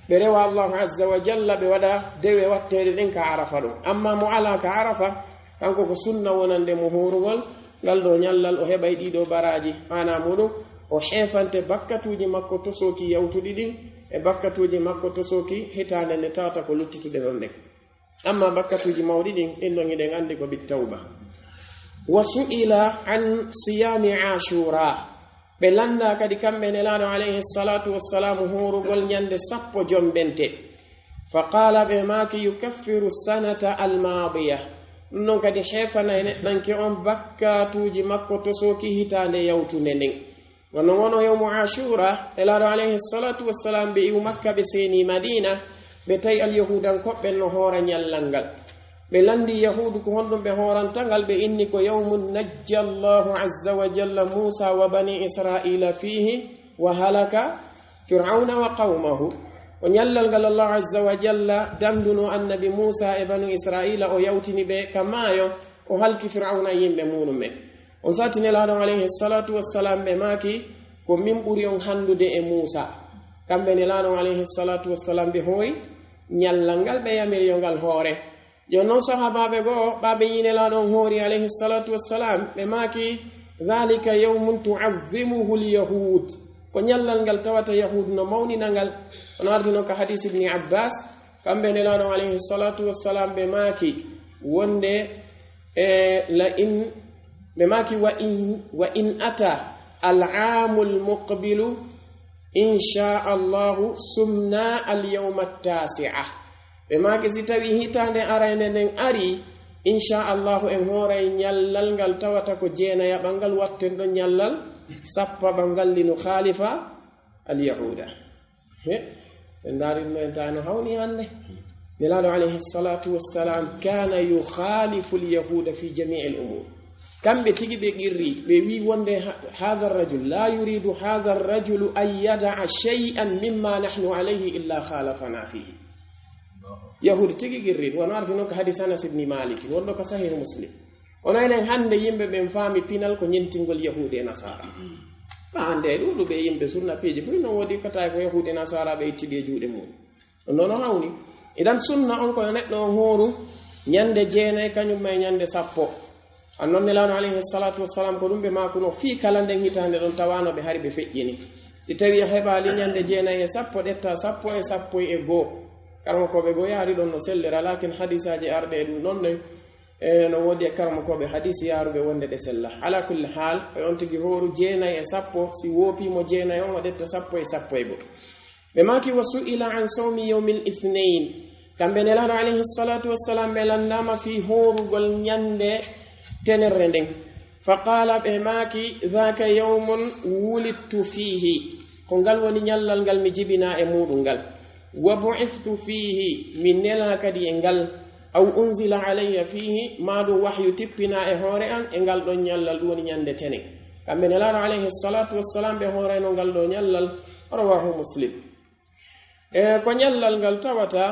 ɓe rewa Allahu Azza wa Jalla, ɓe waɗa dewe watteeɗe ɗen ka Arafa ɗon. Amma mo alaa ka Arafa, kanko ko sunna wonande mo hoorugol ngal ɗoo ñallal, o heɓay ɗii ɗoo baraaji. Maanaa muuɗum, o heefante bakkatuuji makko tosooki yawtuɗi ɗin e bakkatuuji makko tosooki hitaande nde tawata ko luttituɗe ɗon ɗen. Amma bakkatuuji mawɗi ɗin, ɗin ɗon hiɗen anndi ko bit tawba. Wa su'ila an siyaami Ashura. Ɓe lannda kadi kamɓe Nelaaɗo alayhi salatu wassalam hoorugol ñande sappo jombente. Fa qaala, ɓe maaki, yukaffiru sanata almaadiya. Ɗum ɗon kadi heefanay neɗɗanke on bakkatuuji makko tosooki hitaande yawtunde nden. Wano wono yawmu Ashura, Nelaaɗo alayhi salatu wassalam ɓe iwu Makka ɓe seeni Madina, ɓe tawi Alyahuudankoɓe ɓen no hoora ñallal ngal. Ɓe lanndi Yahuudu ko honɗum ɓe hooranta ngal, ɓe inni ko yawmun najja Allahu azza wa jalla Muusa wa bani Israila fiihi wa halaka Fir'awna wa qawmahu. Ko ñallal ngal Allahu azza wa jalla dandunoo annabi Muusa e banu Israila, o yawtini ɓe ka maayo, o halki Fir'awna e yimɓe muuɗum ɓen. On sati Nelaaɗo alayhi salatu wassalam ɓe maaki, ko min ɓuri on handude e Muusa. Kamɓe Nelaaɗo alayhi salatu wassalam ɓe hoori ñallal ngal, ɓe yamiri yo ngal hoore. Jooni non sahaabaaɓe goo, ɓaaɓe yi'i Nelaaɗo on hoori alayhi salatu wassalam, ɓe maaki, dhalika yawmun tu'azzimuhu al-yahud. Ko ñallal ngal tawata Yahuudu no mawnina ngal. Ono ardi non ka hadis Ibni Abbas, kamɓe Nelaaɗo alayhi salatu wassalam ɓe maaki, wonde, e, la in, ɓe maaki, wa in, wa in ata al-aamul muqbilu, insha Allahu sumna al-yawma at-taasi'a. Ɓe maaki, si tawi hitaande arayne nden ari, insha Allahu en hooray ñallal ngal tawata ko jeenayaɓal ngal, watten ɗon ñallal sappaɓal ngal, li nukhaalifa al-yahuuda. He, sen ndaari ɗum en tawi no hawni hannde. Nelaaɗo alayhi salatu wassalam kana yukhaalifu al-yahuuda fi jamii al-umuur. Kamɓe tigi ɓe qirri, ɓe wi'i wonde ha-, haadha ar-rajul, laa yuriidu haadha ar-rajulu an yada'a shay'an mimma nahnu alayhi illa khaalafana fiihi. Yahuudu tigi qirri, wano ardi non ko hadis Anas ibni Malik, wonɗo ko Sahih Muslim. Ono enen hannde yimɓe ɓen faami pinal ko ñentingol Yahuudu e Nasaara. Ɓa hannde e ɗuuɗuɓe yimɓe sunna piiji buy non woodi ko tawi ko Yahuudu e Nasaara ɓe ittidi e juuɗe mum. Ɗum ɗon no hawni. Idan sunna on ko yo neɗɗo on hooru ñande jeenay kañum e ñande sappo. An non Nelaaɗo alayhi salatu wassalam ko ɗum ɓe maakuno fii kala nden hitaande ɗon tawano ɓe hari ɓe feƴƴini. Si tawi a heɓaali ñande jeenay e sappo, ƴetta sappo e sappo e goo. Karamokooɓe goo yaari ɗon no sellira, lakin hadisaaji arɗe e ɗum ɗon nden, e no woodi e karamokooɓe hadisi yaaruɓe wonde ɗe sella. Ala kulli haal, ko on tigi hooru jeenay e sappo, si woopii mo jeenay on, o ƴetta sappo e sappo e goo. Ɓe maaki, wa su'ila an sawmi yawmil ithnayn. Kamɓe Nelaaɗo alayhi salatu wassalam ɓe landaama fii hoorugol ñande tenerre nden. Fa qaala, ɓe maaki, dhaka yawmun wulidtu fiihi. Ko ngal woni ñallal ngal mi jibinaa e muuɗum ngal. Wa bu'ithtu fiihi, mi nelaa kadi e ngal. Aw unzila alayya fiihi, maa ɗum wahyu tippinaa e hoore an e ngal ɗon ñallal, ɗum woni ñande tenen. Kamɓe Nelaaɗo alayhi salatu wassalam ɓe hoorayno ngal ɗoo ñallal, rawahu Muslim. E ko ñallal ngal tawata,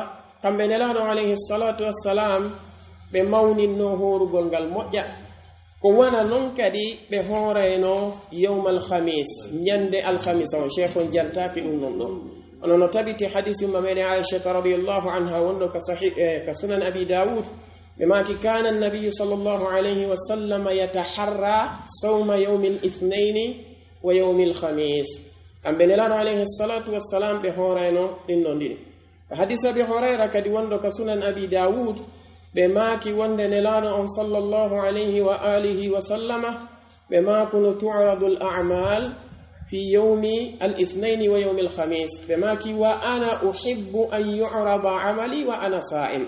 kamɓe Nelaaɗo alayhi salatu wassalam ɓe mawninno hoorugol ngal moƴƴa. Ko wona non kadi ɓe hoorayno yawmal khamis, ñande alkhamisa on, Sheikh on jantaaki ɗum non ɗoo. Ono no tabiti hadisi umma meɗen Aishata radiyallahu anha wonɗo ka sahih, eh, ka Sunan Abi Dawud, ɓe maaki, kana an-nabiyyu sallallahu alayhi wa sallam yataharra sawma yawmil ithnayni wa yawmil khamis. Kamɓe Nelaaɗo alayhi salatu wassalam ɓe hoorayno ɗin non ɗiɗi. Ka hadis Abi Hurayra kadi wonɗo ka Sunan Abi Dawud, ɓe maaki wonde Nelaaɗo on sallallahu alayhi wa alihi wa sallama, ɓe maakuno, tu'radu al-a'mal fi yawmi al-ithnayni wa yawmi al-khamis. Ɓe maaki, wa ana uhibbu an yu'rada amali wa ana sa'im.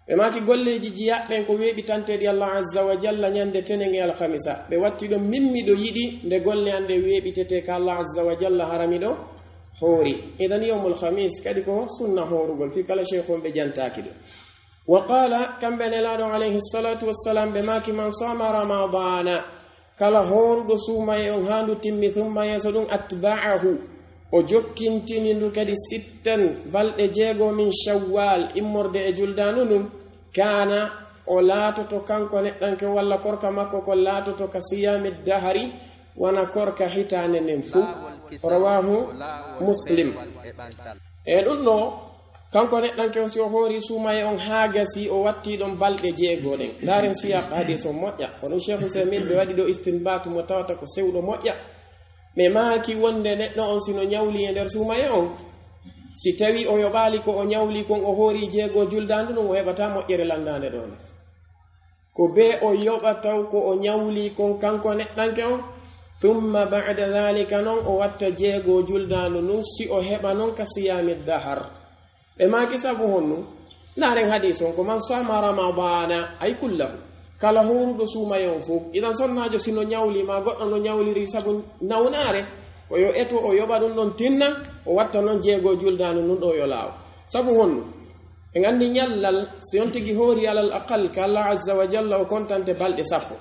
Ɓe maaki, golleeji jiyaaɓe ɓen ko weeɓitanteeɗi Allah azza wa jalla ñande tenen e alkhamisa. Ɓe watti ɗon, min miɗo yiɗi nde golle an ɗen weeɓitetee ka Allah azza wa jalla hara miɗo hoori. Idan yawmul khamis kadi ko sunna hoorugol, fii kala sheikh on ɓe jantaaki ɗum. Wa qala, kamɓe Nelaaɗo alayhi salatu wassalam, ɓe maaki, man sama ramadana, Kala hooruɗo suumaye on haa ndu timmi, ثم yeeso ɗun, أتبعه, o jokkintini ndu kadi, ستا, balɗe jeego, من شوال, immorde e juldaandu ndun, كان, o laatoto kanko neɗɗanke walla korka makko kon laatoto, كصيام الدهر, wano korka hitaande nden fow. رواه مسلم. E ɗun ɗoo, kanko neɗɗanke on, si o hoori suumaye on haa gasi, o wattii ɗon balɗe jeego ɗen. Ndaaren siyaaq hadiis on moƴƴa. Ko ɗun Sheikh Usaymin ɓe waɗi ɗoo istinbaatu mo tawata ko sewɗo moƴƴa. Ɓe maaki wonde neɗɗo on si no ɲawli e nder suumaye on, si tawii o yoɓaali ko o ɲawli kon, o hoori jeego juldaandu ndun, o heɓataa moƴƴere lanndaande ɗoo non. Ko bee o yoɓa taw ko o ɲawli kon kanko neɗɗanke on, ثم بعد ذلك, non o watta jeego juldaandu ndun, si o heɓa non كصيام الدهر. Ɓe maaki sabu honɗun? Ndaaren hadiis on ko, من صام رمضان, ay كله, kala hooruɗo suumaye on fow. Idan sonnaajo si no ɲawli maa goɗɗo no ɲawliri sabu nawnaare, ko yo eto o yoɓa ɗun ɗon tinna, o watta non jeego juldaandu ndun ɗoo yo laawo. Sabu honɗun? En anndi ɲallal, si on tigi hoori alal aqal ka Allah azza wa jalla, o kontante balɗe sappo.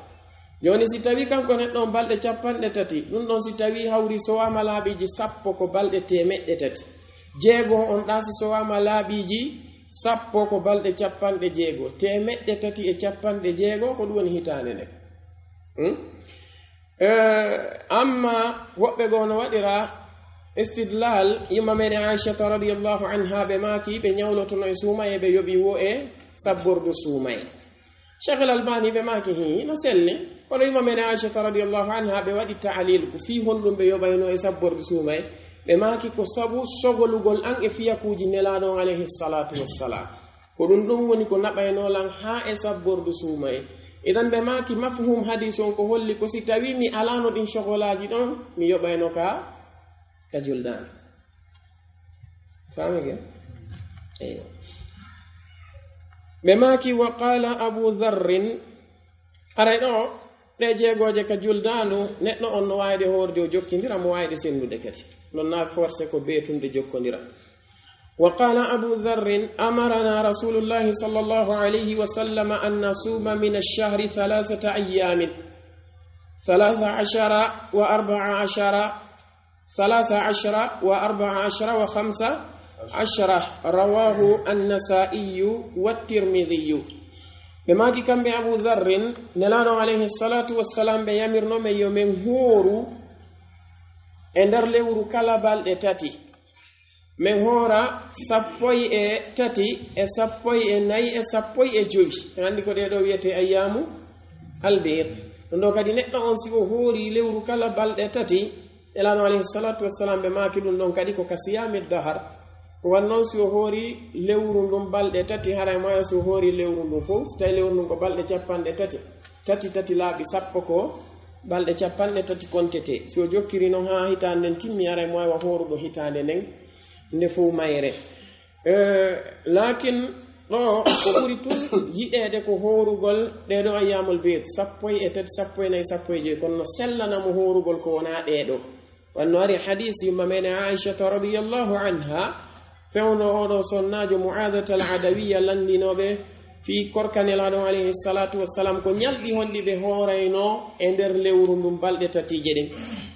Jooni, si tawii kanko neɗɗo on balɗe capanɗe tati, ɗun ɗon si tawii hawri sowaama laabiiji sappo, ko balɗe teemeɗɗe tati. Jeego on ɗaa si sowaama laabiiji sappo, ko balɗe capanɗe jeego. Teemeɗɗe tati e capanɗe jeego, ko ɗun woni hitaande nden. Hmm? Eh, amma woɓɓe goo no waɗira istidlal, yumma meɗen Aishata radiyallahu anha, ɓe maaki ɓe ɲawlotono e suumaye, ɓe yoɓi woo e sabbordu suumaye. Sheikh Al-Albani ɓe maaki, hii, no selli, kono yumma meɗen Aishata radiyallahu anha ɓe waɗi ta'lil, ko fii honɗun ɓe yoɓayno e sabbordu suumaye. Ɓe maaki ko sabu sogolugol an e fiyakuuji Nelaaɗo on alayhi salatu wassalam. Ko ɗun ɗon woni ko naɓaynoo lan haa e sabbordu suumaye. Idan ɓe maaki mafhum hadiis on ko holli ko si tawii mi alaano ɗin sogolaaji ɗon, mi yoɓayno ka, ka juldaandu. Faamike? Eyyo. Ɓe maaki, وقال أبو ذر, haray ɗoo, ɗee jeegooje ka juldaandu, neɗɗo on no waawi ɗe hoorude, o jokkindira, mo waawi ɗe sendude kadi. Non na forcé ko beetunɗe jokkondira. وقال أبو ذر: أمرنا رسول الله صلى الله عليه وسلم أن نصوم من الشهر ثلاثة أيام، ثلاث عشر وأربع عشر، ثلاث عشر وأربع عشر وخمس عشر. رواه النسائي والترمذي. Ɓe maaki kamɓe Abu Dharrin, Nelaaɗo alayhi salatu wassalam ɓe yamirno men yo men hooru e nder lewru kala balɗe tati. Men hoora sappo e tati, e sappo e nayi, e sappo e jowi. En anndi ko ɗee ɗoo wi'etee ayyaamu albiid. Ɗun ɗoo kadi, neɗɗo on, si o hoori lewru kala balɗe tati, Nelaaɗo alayhi salatu wassalam ɓe maaki ɗun ɗon kadi ko ka siyaami dahar. Ko wan non, si o hoori lewru ndun balɗe tati, haray mo si o hoori lewru ndun fow, si tawii lewru ndun ko balɗe capanɗe tati, tati, tati laabi sappo ko balɗe capanɗe tati kontetee. Si o jokkiri non haa hitaande nden timmi, haray mo waawa hooruɗo hitaande nden nde fow mayre. Eh, laakin ɗoo ko ɓuri tun yiɗeede ko hoorugol ɗee ɗoo ayyaamul biid, sappo e tati, sappo e nayi, sappo e jowi, kono no sellana mo hoorugol ko wonaa ɗee ɗoo. Wano ari hadiis yumma meɗen Aishata radiyallahu anha, fewndo oo ɗoo sonnaajo Mu'adata al-Adawiyya landinooɓe fii korka Nelaaɗo alayhi salatu wassalam, ko ɲalɗi honɗi ɓe hooraynoo e nder lewru ndun balɗe tatiije ɗin.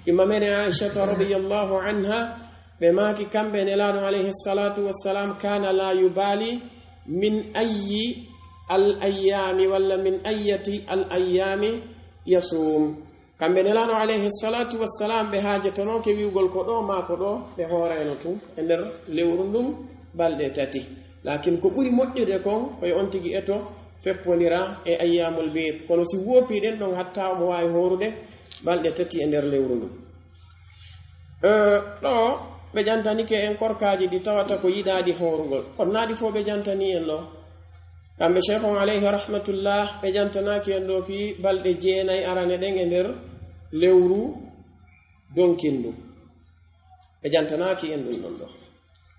Yumma meɗen Aishata radiyallahu anha, ɓe maaki kamɓe Nelaaɗo alayhi salatu wassalam, كان لا يبالي من أي الأيام walla من أية الأيام يصوم. Kamɓe Nelaaɗo alayhi salatu wassalam, ɓe haajatanooke wi'ugol ko ɗoo maa ko ɗoo, ɓe hoorayno tun e nder lewru ndun balɗe tati. Laakin ko ɓuri moƴƴude kon, ko yo on tigi eto feppondira e ayyaamul biid. Kono si woopii ɗen ɗon, hatta omo waawi hoorude balɗe tati e nder lewru ndun. Eh, ɗoo ɓe ƴantanike en korkaaji ɗi tawata ko yiɗaaɗi hoorugol. Kono naa ɗi fow ɓe ƴantanii en ɗoo. Kamɓe Sheikh on alayhi rahmatullah, ɓe ƴantanaaki en ɗoo fii balɗe jeenay arane ɗen e nder lewru donkindu. Ɓe ƴantanaaki en ɗun ɗon ɗoo.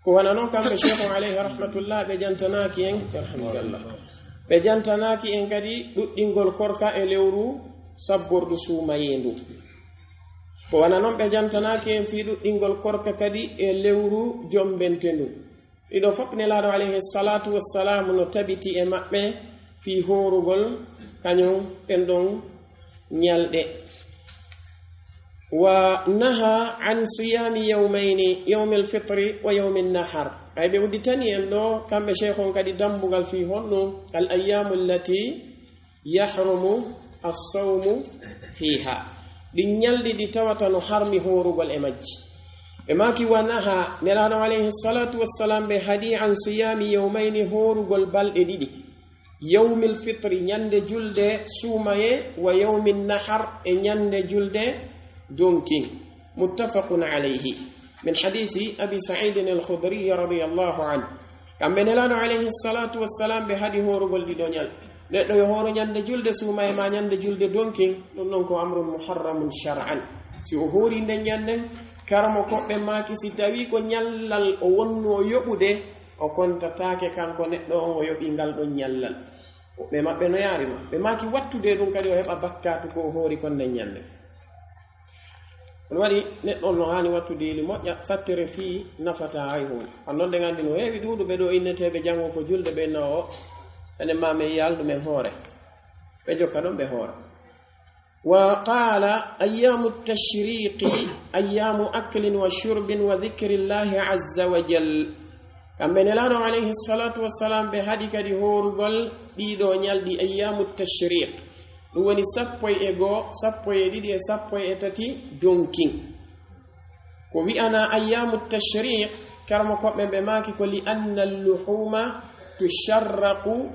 Ko wano non kamɓe Sheikh on alayhi rahmatullah, ɓe ƴantanaaki en, yarhamukallah. Ɓe ƴantanaaki en kadi ɗuɗɗingol korka e lewru sabbordu suumayee ndu. Ko wano non ɓe ƴantanaaki en fii ɗuɗɗingol korka kadi e lewru jombente ndu. Ɗii ɗoo fow Nelaaɗo alayhi salatu wassalam no tabiti e maɓɓe fii hoorugol kaɲun ɗen ɗon ɲalɗe. ونهى عن صيام يومين، يوم الفطر ويوم النحر. Ay, ɓe udditani en ɗo, kamɓe sheikh on kadi, dambugal fii honno al ayyamu allati yahrumu as-sawmu fiha. Ɗin ñalɗi ɗi tawata no harmi hoorugol e majji. Ɓe maaki, wa naha, Nelaaɗo alayhi salatu wassalam ɓe haɗi an siyami yawmayni, hoorugol balɗe ɗiɗi. Yawmil fitri, ñande julde suumaye, wa yawmin nahar, e ñande julde donkin. Muttafaqun alayhi. Min hadisi Abi Sa'idin al-Khudri radiyallahu anhu. Kamɓe Nelaaɗo alayhi salatu wassalam ɓe haɗi hoorugol ɗiɗo ñal. Neɗɗo yo hooro ñande julde suumaye ma ñande julde donkin, ɗum ɗon ko amrun muharramun shar'an. Si o hoori nden ñanden, karamo koɓɓe maaki si tawi ko ñallal o wonno yoɓude, o kontataake kanko neɗɗo on o yoɓi ngal ɗon ñallal. Woɓɓe maɓɓe no yaari ma. Ɓe maaki wattude ɗum kadi o heɓa bakkaatu ko o hoori kon nden ñande. Ɗum waɗi neɗɗo on no haani wattude yeli moƴƴa, sattere fii nafataa hay huunde. An non ɗen anndi no heewi ɗuuɗuɓe ɗo inneteeɓe janngo ko julde ɓe na o, enen ma men yaldu men hoore. Ɓe jokka ɗon ɓe hoora. وقال: أيام التشريق أيام أكل وشرب وذكر الله عز وجل. Kamɓe Nelaaɗo alayhi salatu wassalam ɓe haɗi kadi hoorugol ɗiɗo ñalɗi ayyamu tashriq. Ɗum woni sappo e goo, sappo e ɗiɗi e sappo e tati donkin. Ko wi'anaa ayyamu tashriq, karamo koɓɓe ɓe maaki ko li anna al-luhuma tusharraqu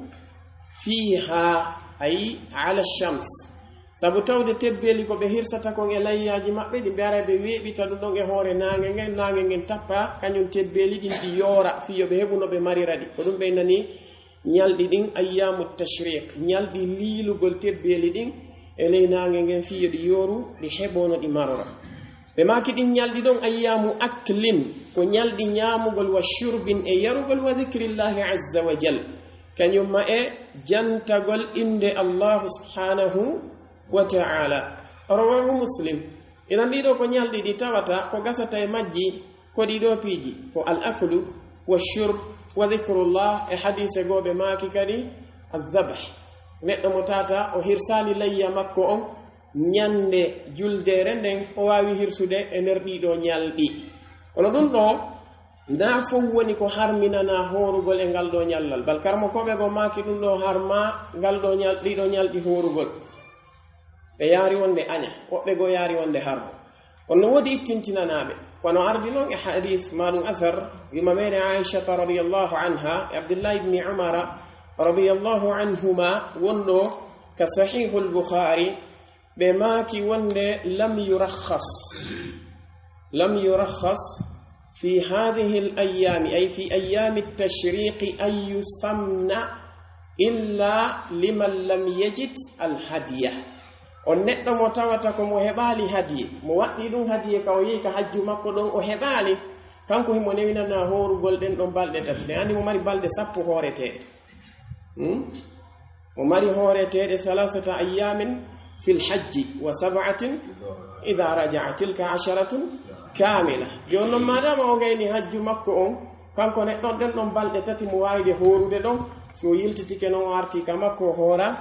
fiha, ay ala shams. Sabu tawde tebbeeli ko ɓe hirsata kon e layyaaji maɓɓe, ɗi ɓe ara ɓe weeɓita ɗum ɗon e hoore naange ngen, naange ngen tappa, kañum tebbeeli ɗin ɗi yoora, fii yo ɓe heɓu no ɓe marira ɗi. Ko ɗum ɓe nani ñalɗi ɗin ayyamu tashriq, ñalɗi liilugol tebbeeli ɗin e ley naange ngen fii yo ɗi yooru, ɗi heɓoo no ɗi marora. Ɓe maaki ɗin ñalɗi ɗon ayyamu aklin, ko ñalɗi ñaamugol wa shurbin e yarugol wa zikrillahi azza wa jal, kañum ma e jantagol innde Allahu subhanahu wa ta'ala. Rawahu Muslim. Inan ɗiɗo ko ñalɗi ɗi tawata ko gasata e majji ko ɗiɗo piiji, ko al aklu wa shurb wa dhikrullah, e hadiise goo ɓe maaki kadi azzabh. Neɗɗo mo tata o hirsaali layya makko on ñande juldeere nden, o waawi hirsude e nder ɗiɗo ñalɗi. Kono ɗum ɗo, naa fow woni ko harminanaa hoorugol e ngal ɗo ñallal. Bal karmo koɓe goo maaki ɗum ɗo harma ngal ɗo ñal-, ɗiɗo ñalɗi hoorugol. Ɓe yaari wonde aña, woɓɓe goo yaari wonde harmo. Kono no woodi ittintinanaaɓe. Kono ardi non e hadis, maa ɗum asar, yumma meɗen Aishata radiyallahu anha e Abdullahi ibni Umara radiyallahu anhuma wonɗo ka Sahihul Bukhari, ɓe maaki wonde lam yurakhas. Lam yurakhas في هذه الأيام، أي في أيام التشريق، أن يسمن إلا لمن لم يجد الهدي. On neɗɗo mo tawata ko mo heɓaali hadiye, mo waɗɗii ɗum hadiye ka o yehi ka hajju makko ɗon o heɓaali, kanko himo newinanaa hoorugol ɗen ɗon balɗe tati. Ɗen anndi mo mari balɗe sappo hooreteeɗe. Hmm? O mari hooreteeɗe salasata ayyamin fil hajji wa sab'atin idha raja'a tilka asharatun kamila. Jooni non, maadaama o gayni hajju makko on, kanko neɗɗo on ɗen ɗon balɗe tati mo waawide hoorude ɗon, si o yiltitike non o arti ka makko o hoora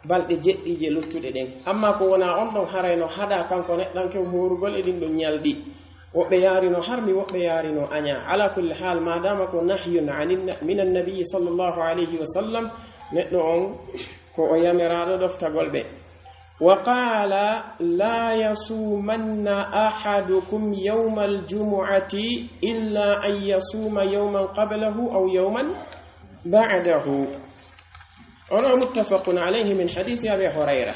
balɗe jeɗɗi je luttuɗe ɗen. Amma ko wonaa on ɗon haray no haɗa kanko neɗɗanke on hoorugol e ɗin ɗon ñalɗi. Woɓɓe yaarino harmi, woɓɓe yaarino aña. Ala kulli haal, maadaama ko nahyun anin-, minan nabiyyi sallallahu alayhi wa sallam, neɗɗo on ko o yamiraaɗo ɗoftagol ɓe. وقال: لا يصومن أحدكم يوم الجمعة إلا أن يصوم يوما قبله أو يوما بعده. Ono muttafaqun alayhi min hadisi Abi Hurayra.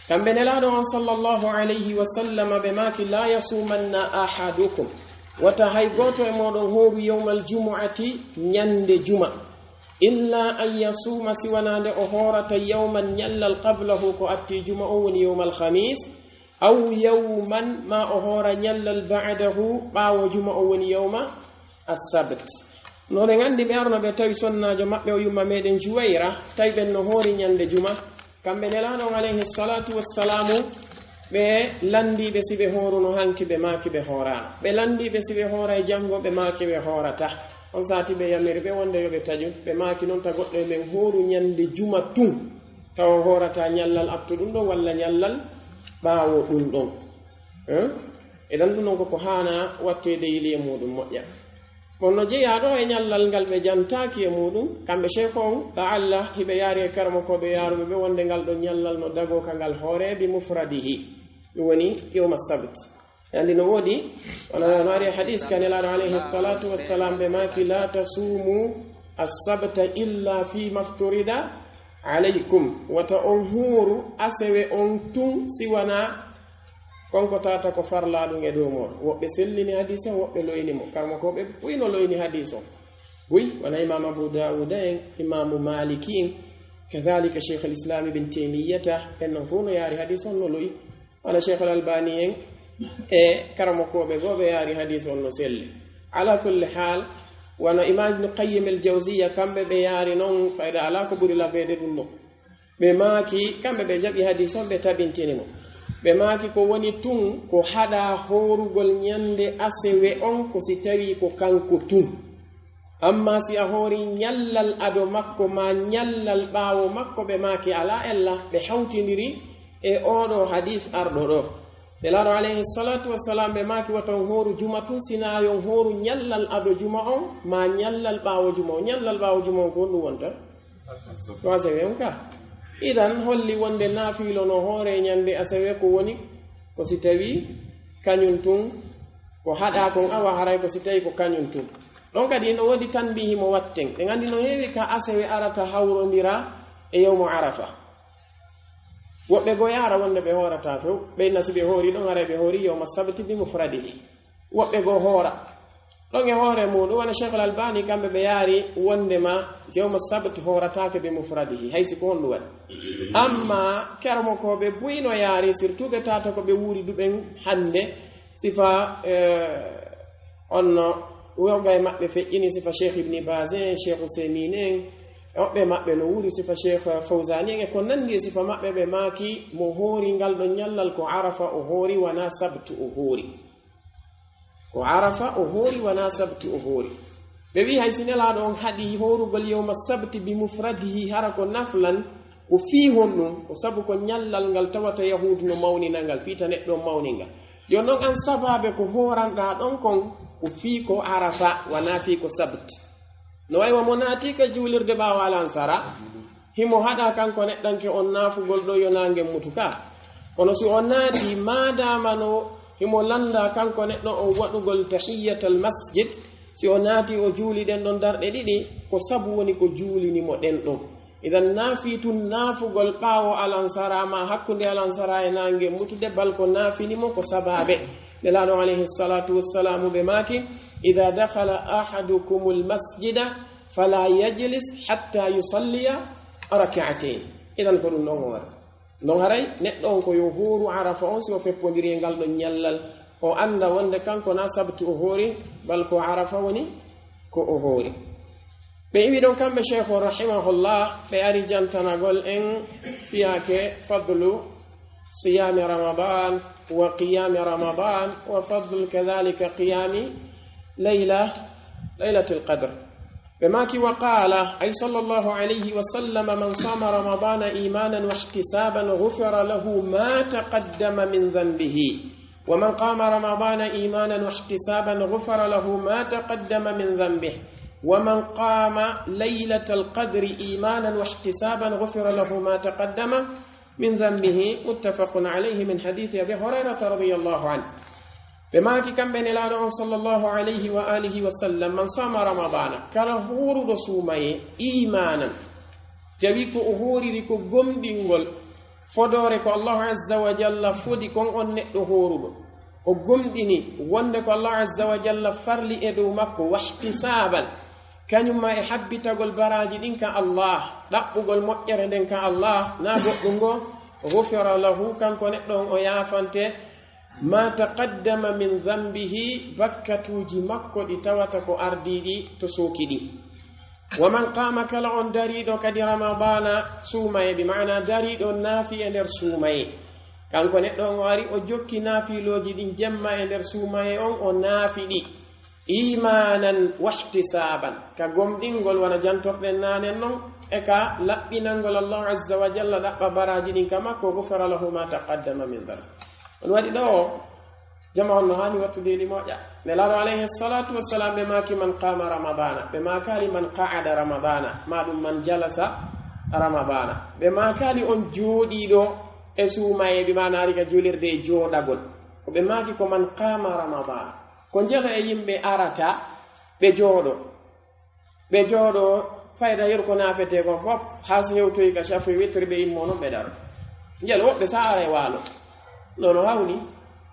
Kamɓe Nelaaɗo on sallallahu alayhi wa sallam ɓe maaki: لا يصومن أحدكم. Wata hay gooto e mooɗon hooru yawmal jumu'ati, ñande juma. إلا أن يصوم, si wanaa nde o hoorata, yawman, ñallal, qablahu, ko atti juma on, woni yawmal khamis, aw yawman, maa o hoora ñallal, ba'dahu, ɓaawo juma on, woni yawma as-sabt. No ɗen anndi ɓe arno ɓe tawi sonnaajo maɓɓe o yumma meɗen Juwayra, tawi ɓen no hoori ñande juma. Kamɓe Nelaaɗo on alayhi salatu wassalamu, ɓe lanndiiɓe si ɓe hooruno hanki, ɓe maaki ɓe hooraano. Ɓe lanndiiɓe si ɓe hooray janngo, ɓe maaki ɓe hoorata. On saati ɓe yamiri ɓe wonde yo ɓe taƴu, ɓe maaki non ta goɗɗo e men hooru ñande juma tun, tawa hoorata ñallal attu ɗum ɗon walla ñallal ɓaawo ɗum ɗon. Eh? Idan ɗun non ko ko haana wattoyde yili e muɗum moƴƴa. Kono no jeyaa ɗoo e ñallal ngal ɓe jantaaki e muɗum, kamɓe sheekh on, la'alla hiɓe yaari e karamokooɓe yaaruɓe ɓe wonde ngal ɗon ñallal no dagoo ka ngal hoore bi mufradihi. Ɗun woni yawma sabt. Anndi no woodi, wano no ari e hadiis ka Nelaaɗo alayhi salatu wassalam ɓe maaki, "La tasumu as-sabta illa fi mafturida alaykum." Wata on hooru asewe on tun si wanaa kon ko tawata ko farlaa ɗun e dow mon. Woɓɓe sellini hadiis on, woɓɓe lo'ini mo. Karamokooɓe buy no lo'ini hadiis on. Buy, wano Imaam Abu Daawuda en, Imaamu Maaliki en, kadhalika Sheikhul Islam Ibn Taymiyyata, ɓen non fow no yaari hadiis on no lo'i. Wano Sheikhul Albani en e karamokooɓe goo ɓe yaari hadiis on no selli. Ala kulli haal, wano Imaam Ibn Qayyim al-Jawziyya, kamɓe ɓe yaari non, fayda alaa ko ɓuri labeede ɗun non. Ɓe maaki, kamɓe ɓe jaɓi hadiis on, ɓe tabintini mo. Ɓe maaki ko woni tun, ko haɗaa hoorugol ñande asewe on, ko si tawii ko kanko tun. Amma si a hoori ñallal ado makko, maa ñallal ɓaawo makko, ɓe maaki alaa ella, ɓe hawtindiri e oo ɗoo hadiis arɗo ɗoo. Nelaaɗo alayhi salatu wassalam, ɓe maaki wata on hooru juma tun, si naa yo on hooru ñallal ado juma on, maa ñallal ɓaawo juma on. Ñallal ɓaawo juma on ko honɗun wonta? Ko asewe on ka. Idan holli wonde naafiilo no hoore ñande asewe ko woni ko si tawii kañun tun ko haɗaa kon awa haray ko si tawii ko kañun tun. Ɗon kadi no woodi tanbihi mo watten. Ɗen anndi no heewi ka asewe arata hawrondira e yawmu Arafa. Woɓɓe goo yaara wonde ɓe hoorataa few. Ɓe inna si ɓe hoori ɗon haray ɓe hoori yawma sabti bi mufradihi. Woɓɓe goo hoora. Ɗon e hoore muɗum, wano Sheikhul Albani, kamɓe ɓe yaari wondema yawma sabt hoorataake bi mufradihi, hay si ko honɗum waɗi. Amma karamokooɓe buy no yaari, surtout ɓe tata ko ɓe wuuri duɓen hannde, sifa, eh, onno, woɓɓe e maɓɓe feƴƴini sifa Sheikh Ibn Baz en, Sheikh Usaymin en, e woɓɓe e maɓɓe no wuuri sifa Sheikh Fawzani en, e ko nanndi e sifa maɓɓe, ɓe maaki, mo hoori ngal ɗon ñallal ko Arafa o hoori, wanaa sabtu o hoori. Ko Arafa o hoori, wanaa sabtu o hoori. Ɓe wi'i hay si Nelaaɗo on haɗi hoorugol yawma sabti bi mufradihi, hara ko naflan, ko fii honɗun? Ko sabu ko ñallal ngal tawata Yahuudu no mawnina ngal, fii ta neɗɗo on mawni ngal. Yo non an sabaabe ko hooranɗaa ɗon kon, ko fii ko Arafa, wanaa fii ko sabti. No way wa mo naati ka juulirde ɓaawo alansara, himo haɗa kanko neɗɗanke on naafugol ɗo yo naange mutu ka. Kono si o naati, maadaama no himo lannda kanko neɗɗo on waɗugol tahiyyatal masjid, si o naati o juuli ɗen ɗon darɗe ɗiɗi, ko sabu woni ko juulini mo ɗen ɗon. Idan naafi tun naafugol ɓaawo alansara ma hakkunde alansara e naange mutude bal ko naafini mo ko sabaabe. Nelaaɗo alayhi salatu wassalamu ɓe maaki, "Idha dakhala ahadukumul masjida fala yajlis hatta yusalliya rak'atayn." Idan ko ɗum ɗon o waɗa. Non haray neɗɗo on ko yo hooru Arafa on si o feppondiri e ngal ɗon ñallal, o annda wonde kanko na sabtu o hoori, bal ko Arafa woni ko o hoori. Ɓe iwi ɗon kamɓe Sheikh o rahimahullah, ɓe ari jantanagol en fiyaake fadlu siyami Ramadan wa qiyami Ramadan wa fadlu kadhalika qiyami layla, laylatil qadr. Ɓe maaki, wa qala, ay sallallahu alayhi wa sallam, man sama Ramadana imanan wa ihtisaban ghufira lahu ma taqaddama min dhanbihi. ومن قام رمضان إيمانا واحتسابا غفر له ما تقدم من ذنبه، ومن قام ليلة القدر إيمانا واحتسابا غفر له ما تقدم من ذنبه، متفق عليه، من حديث أبي هريرة رضي الله عنه. Ɓe maaki kamɓe Nelaaɗo on sallallahu alayhi wa alihi wa sallam, man sama Ramadana, kala hooruɗo suumayee, iimaanan, tawi ko o hooriri ko gomɗingol, fodoore ko Allahu Azza wa Jalla fodi kon on neɗɗo hooruɗo. O gomɗini wonde ko Allahu Azza wa Jalla farli e dow makko, wahtisaaban, kañum ma e habbitagol baraaji ɗin ka Allah, ɗaɓɓugol moƴƴere nden ka Allah, na goɗɗum ngo, ghufira lahu, kanko neɗɗo on o yaafante, ma taqaddama min dhanbihi, bakkatuuji makko ɗi tawata ko ardiiɗi to sooki ɗin. Wa man qaama, kala on dariiɗo kadi Ramadaana suumaye, bi maana dariiɗo naafi e nder suumaye. Kanko neɗɗo on o ari o jokki naafilooji ɗin jemma e nder suumaye on, o naafi ɗi. Iimaanan wahtisaaban, ka gomɗingol wano jantorɗen naanen non, e ka laɓɓinangol Allahu Azza wa Jalla ɗaɓɓa baraaji ɗin ka makko, gufira lahu ma taqaddama min dhanbi. On waɗi ɗo, Jama on no haani wattude ɗi moƴƴa. Nelaaɗo alayhi salatu wassalam ɓe maaki, "Man qama Ramadana." Ɓe maakaali, "Man qa'ada Ramadana." Maa ɗum, "Man jalasa Ramadana." Ɓe maakaali, "On jooɗiiɗo e suumaye," ɓe maanaari ka juulirde e jooɗagol. Ko ɓe maaki ko, "Man qama Ramadana." Ko njelo e yimɓe arata, ɓe jooɗo. Ɓe jooɗoo, fayda yeru ko naafetee kon fof, haa si hewtoyi ka shafi witri, ɓe immoo non ɓe daro. Njelo woɓɓe sa ara e waalo. Nono hawni.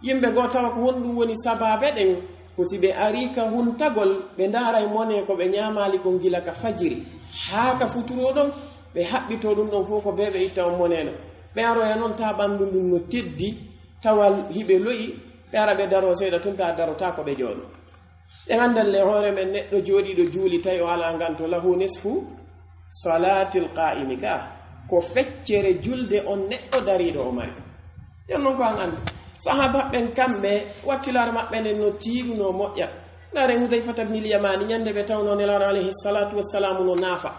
Yimɓe goo tawa ko honɗum woni sabaabe ɗen? Ko si ɓe arii ka huntagol, ɓe ndaaray monee ko ɓe ñaamaali kon gila ka fajiri haa ka futuro ɗon, ɓe haɓɓitoo ɗum ɗon fof ko bee ɓe itta on monee ɗon. Ɓe aroya non taa ɓanndu ndun no teddi, tawa hiɓe lo'i, ɓe ara ɓe daroo seeɗa tun taa darotaako ɓe jooɗoo. En anndan le hoore men neɗɗo jooɗiiɗo juuli tawi o alaa nganto, lahu nisfu salaatil qaa'imi ka, ko feccere julde on neɗɗo dariiɗo o mari. Jon non ko an anndi. Sahaaba ɓen kamɓe, wakkilaare maɓɓe nden no tiiɗunoo moƴƴa. Ndaaren Hudayfata bin Yamaani, ñande ɓe tawnoo Nelaaɗo alayhi salaatu wassalaamu no naafa.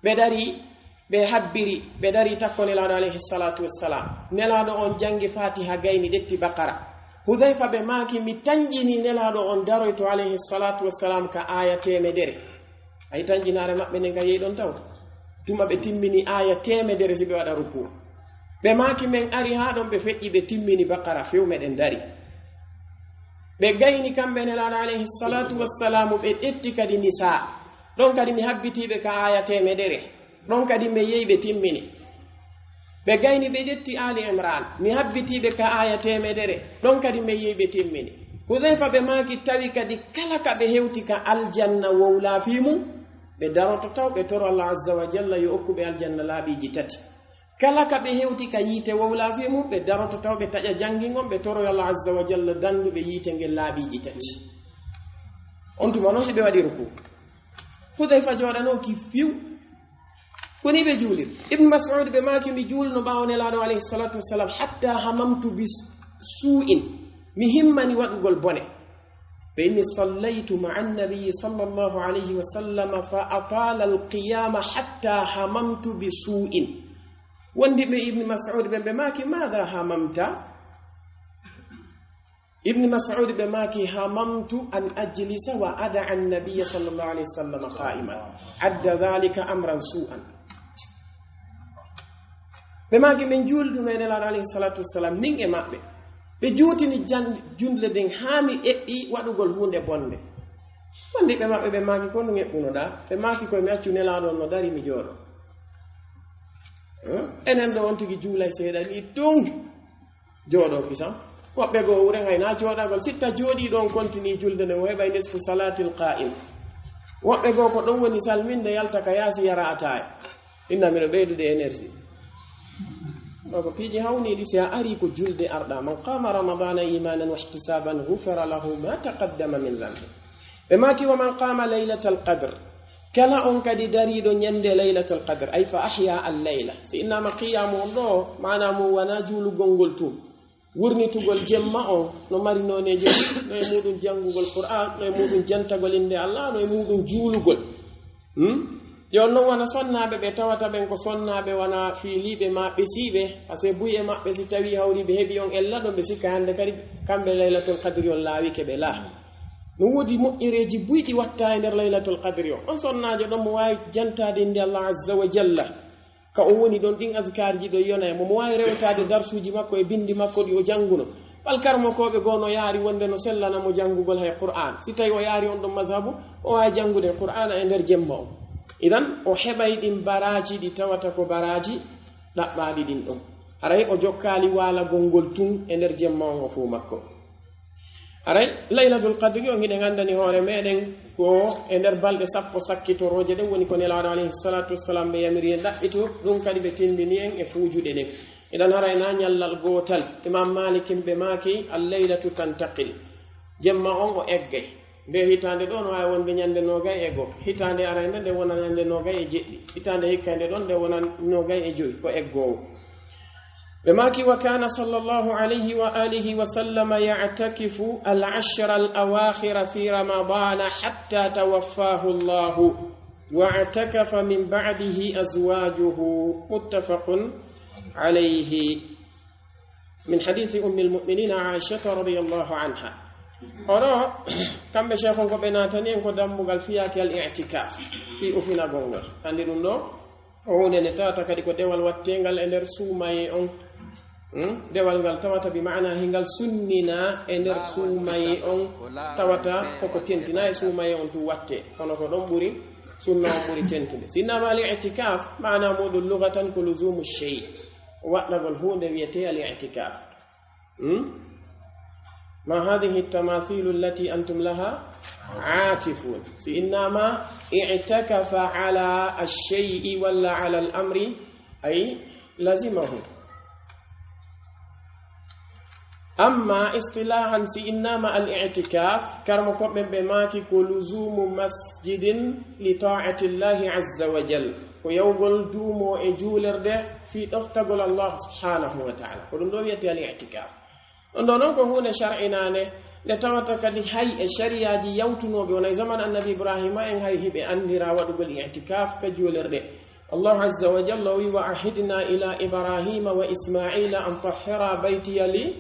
Ɓe dari, ɓe habbiri, ɓe dari takko Nelaaɗo alayhi salatu wassalam. Nelaaɗo on jangi Fatiha, gayni, ƴetti Baqara. Hudayfa ɓe maaki, "Mi tanƴini Nelaaɗo on daroyto alayhi salatu wassalam ka aaya teemedere." Ay, tanƴinaare maɓɓe nden ka yehi ɗon taw. Tuma ɓe timmini aaya teemedere si ɓe waɗa ruku. Ɓe maaki, "Men ari haa ɗon, ɓe feƴƴi, ɓe timmini Baqara, few meɗen dari." Ɓe gayni kamɓe Nelaaɗo alayhi salatu wassalamu, ɓe ƴetti kadi Nisaa. Ɗon kadi mi habbitii ɓe ka aaya teemedere. Ɗon kadi mi yehi ɓe timmini. Ɓe gayni ɓe ƴetti Aali Imraan. Mi habbitii ɓe ka aaya teemedere. Ɗon kadi mi yehi ɓe timmini. Hudayfa ɓe maaki tawi kadi kala ka ɓe hewti ka aljanna wowlaa fii mum, ɓe daroto taw ɓe toro Allah azza wa jalla yo okku ɓe aljanna laaɓiiji tati. Kala ka ɓe hewti ka yiite wowlaa fii mum, ɓe daroto taw ɓe taƴa jangingol, ɓe toroya Allah azza wa jalla danduɓe yiite ngel laaɓiiji tati. On tuma non si ɓe waɗi ruku. Hudayfa jooɗanoo ki fiw. Ko ni ɓe juuliri. Ibn Mas'ud ɓe maaki, "Mi juulno ɓaawo Nelaaɗo alayhi salatu wassalam, hatta hamamtu bi suu'in." Mi himmani waɗugol bone. Ɓe inni, "Sallaytu ma'a nabiyyi sallallahu alayhi wa sallam fa atala al-qiyama hatta hamamtu bi suu'in." Wondi ɓe Ibn Mas'ud ɓen ɓe maaki, "Maada hamamta?" Ibn Mas'ud ɓe maaki, "Hamamtu an ajlisa wa ada'a an-nabiyya sallallahu alayhi wa sallam qa'iman. Adda dhalika amran su'an." Ɓe maaki, "Min juulduno e Nelaaɗo alayhi salatu wassalam, min e maɓɓe. Ɓe juutini jan-, julde nden haa mi eɓɓi waɗugol huunde bonde." Wondi ɓe maɓɓe ɓe maaki, "Ko no eɓɓunoɗaa?" Ɓe maaki, "Ko mi accu Nelaaɗo on no dari mi jooɗo." Enen ɗo on tigi juulay seeɗa ni tun. Jooɗoo kisan. Woɓɓe goo wuren hay naa jooɗagol. Sitta jooɗii ɗon kontinii julde nden, o heɓay nisfu salaatil qaa'im. Woɓɓe goo ko ɗon woni salminde yalta ka yaasi yara ataaya. Inna miɗo ɓeydude énergie. Ɗo ko piiji hawniiɗi si a arii ko julde arɗa. "Man qaama ramadaana iimaanan wa ihtisaaban ghufira lahu ma taqaddama min dhanbi." Ɓe maaki, "Wa man qaama laylatal qadr." Kala on kadi dariiɗo ñande laylatal qadr, ay fa ahya al layla. Si innaama qiyaamu on ɗo, maanaa mun wanaa juulugol ngol tun. Wurnitugol jemma on no mari nooneeji ɗiɗi, no e muuɗum janngugol Qur'aan, no e muuɗum jantagol innde Allah, no e muuɗum juulugol. Hmm? Yo non wona sonnaaɓe ɓe tawata ɓen ko sonnaaɓe wona fiiliiɓe maa ɓesiiɓe, parce que buy e maɓɓe si tawii hawri ɓe heɓi on ella ɗon, ɓe sikka hannde kadi kamɓe laylatul qadri on laawike ɓe laa. No woodi moƴƴereeji buy ɗi watta e nder laylatul qadri on. On sonnaajo ɗon mo waawi jantaade innde Allah azza wa jalla. Ka o woni ɗon, ɗin azkaarji ɗon yona e mo. Mo waawi rewtaade darsuuji makko e binndi makko ɗi o jannguno. Ɓal karamokooɓe goo no yaari wonde no sellana mo janngugol hay Qur'aan. Si tawii o yaari on ɗon mazhabu, o waawi janngude Qur'aana e nder jemma on. Idan, o heɓay ɗin baraaji ɗi tawata ko baraaji ɗaɓɓaaɗi ɗin ɗon. Haray o jokkaali waalagol ngol tun e nder jemma on o fuu makko. Haray, Laylatul Qadri on hiɗen anndani hoore meɗen ko e nder balɗe sappo sakkitorooje ɗen woni ko Nelaaɗo alayhi salatu wassalam ɓe yamiri en ɗaɓɓito, ɗum kadi ɓe tindini en e fuujuɗe ɗen. Idan haray na ñallal gootal. Imam Malik en ɓe maaki, "Al-laylatu tantaqil." Jemma on o eggay. Nde hitaande ɗo no waawi wonde ñande noogay e goo. Hitaande arande nde wona ñande noogay e jeɗɗi. Hitaande hikkande ɗon nde wona noogay e joy ko eggoowo. Ɓe maaki, "Wa kana sallallahu alayhi wa alihi wa sallama ya'takifu al-ashra al-awakhira fi Ramadana hatta tawaffahu Allahu, wa i'takafa min ba'dihi azwajuhu." Muttafaqun alayhi. Min hadithi Ummil Mu'minina Aishata radiyallahu anha. Oɗo, kamɓe sheikhun ko ɓe naatani en ko dambugal fiyaaki al i'tikaf, fii ufinagol ngol. Anndi ɗum ɗo, ko huunde nde tawata kadi ko dewal watteengal e nder suumayee on. Hmm? Dewal ngal tawata bi maana hingal sunnina e nder suumayee on, tawata koko tentina e suumayee on tun wattee. Kono ko ɗon ɓuri, sunna on ɓuri tentude. Si innama al i'tikaf, maana muɗum lugatan ko luzumu shey. Waɗɗagol huunde wiyetee al i'tikaf. Hmm? ما هذه التماثيل التي أنتم لها عاكفون. Si innama i'takafa ala ash-shay'i walla ala al-amri, ay lazimahu. Amma istilahan si innama al-i'tikaf, karamokooɓe ɓe maaki ko luzumu masjidin li ta'atillahi azza wa jal. Ko yawgol duumo e juulirde fii ɗoftagol Allah subhanahu wa ta'ala. Ko ɗum ɗo wiyetee al-i'tikaf. Ɗum ɗo non ko huunde shar'inaande, nde tawata kadi hay e shariyaaji yawtunooɓe, wona e zaman Annabi Ibrahima en hay hiɓe anndira waɗugol i'tikaf ka juulirɗe. Allahu azza wa jalla o wi'i, "Wa ahidna ila Ibrahima wa Ismaila an tahhira baytiya li,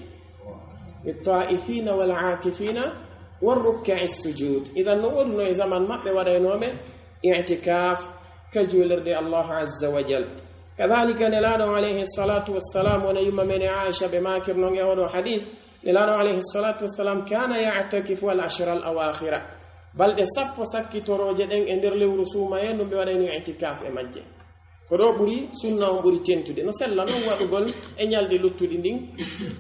lit-ta'ifina wal-akifina war-rukka'i sujud." Idan no wonno e zaman maɓɓe waɗaynooɓe i'tikaf ka juulirɗe Allahu azza wa jal. Kadhalika Nelaaɗo alayhi salatu wassalam, wona yumma men Aisha ɓe maakir non e oɗo hadith, Nelaaɗo alayhi salatu wassalam kana ya'takifu al-ashra al-awakhira. Balɗe sappo sakkitorooje ɗen e nder lewru suumayee ɗum ɓe waɗayno i'tikaf e majje. Ko ɗo ɓuri sunna on ɓuri tentude. No sella non waɗugol e ñalɗi luttuɗi ndin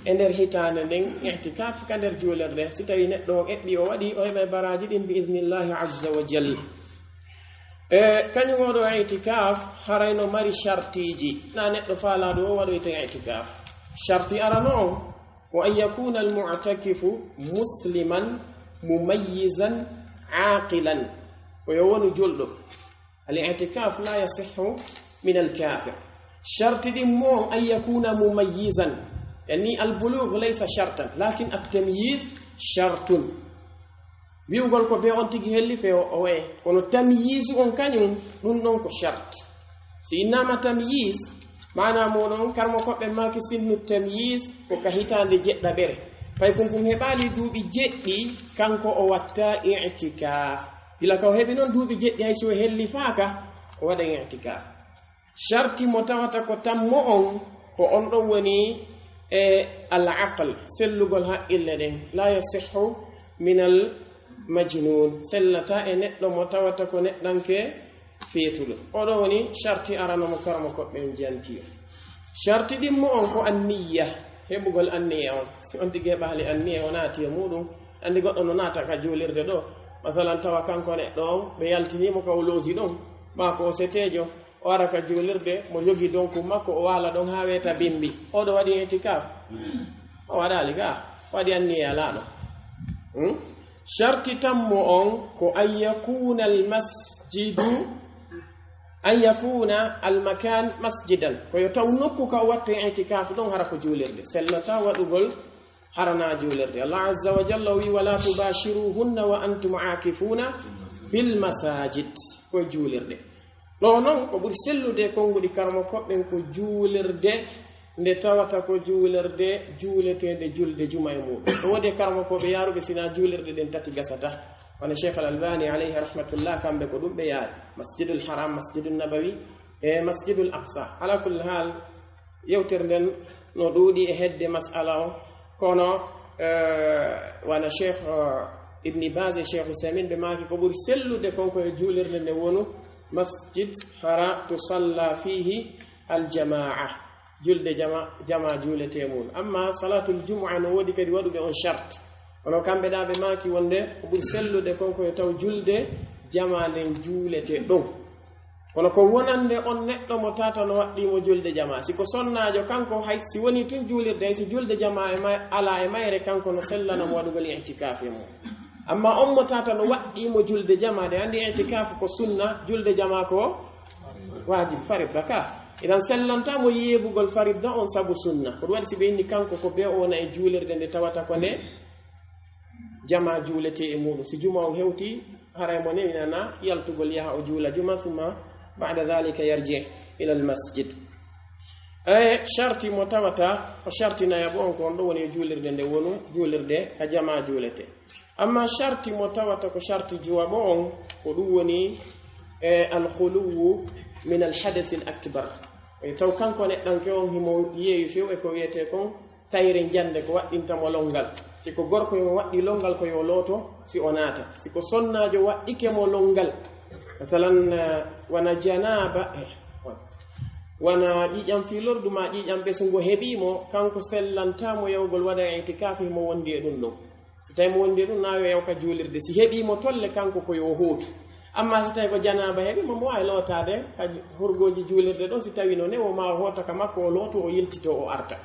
e nder hitaande nden i'tikaf ka nder juulirde. Si tawi neɗɗo on eɓɓi o waɗi, o heɓay baraaji ɗin bi idnillahi azza wa jal. E kañum oɗo i'tikaf haray no mari shartiiji. Na neɗɗo faalaaɗo o waɗoyta i'tikaf. Sharti arano on, wa an yakuna al-mu'takifu musliman mumayyizan aqilan. Ko yo wonu julɗo. Al-i'tikaf la yasihhu min al-kafir. Sharti ɗin mo an yakuna mumayyizan. Yani al-bulugh laysa shartan, lakin at-tamyiz shartun. Wi'ugol ko bee on tigi helli fewo o waye. Kono tamyizu on kañum, ɗum ɗon ko shart. Si innama tamyiz, maana muɗum, karamokooɓe maaki sinnu tamyiz ko ka hitaande jeɗɗaɓere. Fay kun kun heɓaali duuɓi jeɗɗi, kanko o watta i'tikaf. Gila ka o heɓi non duuɓi jeɗɗi, hay si o hellifaaka, o waɗa i'tikaf. Sharti mo tawata ko tammo on, ko on ɗon woni e al-aql, sellugol haqqille ɗen. La yasihhu min al-majnun, sellata e neɗɗo mo tawata ko neɗɗanke feetuɗo. Oɗo woni sharti arano mo karamokooɓe ɓen janti o. Sharti ɗimmo on ko an-niyya, heɓugol anniya on. Si on tigi heɓaali anniya, o naati e muɗum, anndi goɗɗo no naata ka juulirde ɗo. Masalan, tawa kanko neɗɗo on, ɓe yaltini mo ka o loosi ɗon, maa ko o seteejo, o ara ka juulirde, mo jogi donku makko, o waala ɗon haa weeta bimbi. Oɗo waɗi i'tikaf? O waɗaali ka, o waɗi anniya laaɗo. Hmm? Sharti tammo on ko an yakuna al-masjidu, an yakuna al-makan masjidan. Ko yo taw nokku ka o watte i'tikaf ɗon hara ko juulirde. Sellata waɗugol harana juulirde. Allah azza wa jalla o wi, "Wala tubashiruhunna wa antum aakifuna fil masajid." Ko juulirde. Ɗo non, ko ɓuri sellude e konguɗi karamokooɓe ɓen ko juulirde nde tawata ko juulirde juuleteende julde juma e muɗum. No woodi e karamokooɓe yaaruɓe sina juulirɗe ɗen tati gasata. Wano Sheikh Al-Albani alayhi rahmatullah, kamɓe ko ɗum ɓe yaari. Masjidul Haram, Masjidul Nabawi, e Masjidul Aqsa. Ala kulli hal, yewtere nden no ɗuuɗi e hedde mas'ala o, kono, eh, wano Sheikh, eh, Ibn Baz e Sheikh Usaymin ɓe maaki ko ɓuri sellude kon ko e juulirde nde wonu masjid hara tusalla fihi al-jamaa, julde jama, jama juuletee mun. Amma salatul jumu'a no woodi kadi waɗuɓe on shart. Kono kamɓe ɗa ɓe maaki wonde ko ɓuri sellude kon ko e taw julde jama nden juuletee ɗon. Kono ko wonande on neɗɗo mo tata no waɗɗii mo julde jama. Si ko sonnaajo kanko, hay si woni tun juulirde, hay si julde jama e may-, ala e mayre, kanko no sellana mo waɗugol i'tikaf e mum. Amma on mo tata no waɗɗii mo julde jama, de andi i'tikaf ko sunna, julde jama ko waajib, faridda ka. Idan sellanta mo yeebugol faridda on sabu sunna. Ko ɗum waɗi si ɓe inni kanko ko be o wona e juulirde nde tawata ko nde jama juuletee e muɗum. Si juma on hewti, haray mo newinana yaltugol yaha o juula juma, summa ba'da dhalika yarji ila al masjid. E sharti mo tawata ko sharti nayaɓo on, ko on ɗon woni e juulirde nde wonu juulirde ka jamaa juulete. Amma sharti mo tawata ko sharti juwaɓo on, ko ɗum woni e alkhuluwu min alhadasil akbar. E taw kanko neɗɗanke on himo yeewi few e ko wiyetee kon tayre njande ko waɗɗinta mo longal. Si ko gorko yo waɗɗi longal ko yo looto si o naata. Si ko sonnaajo waɗɗike mo longal, masalan, eh, wona janaaba, eh, wona ƴiiƴam fii lordu maa ƴiiƴam ɓesungo heɓii mo, kanko sellantaa mo yawgol waɗa itikaafi himo wondi e ɗum ɗon. Si tawi mo wondi e ɗum, naa yo yaw ka juulirde. Si heɓii mo tolle, kanko ko yo hootu. Amma si tawi ko janaaba heɓi mo, mo waawi lootaade ka ju-, hurgooji juulirde ɗon, si tawi no newo maa o hoota ka makko, o looto, o yiltito, o arta.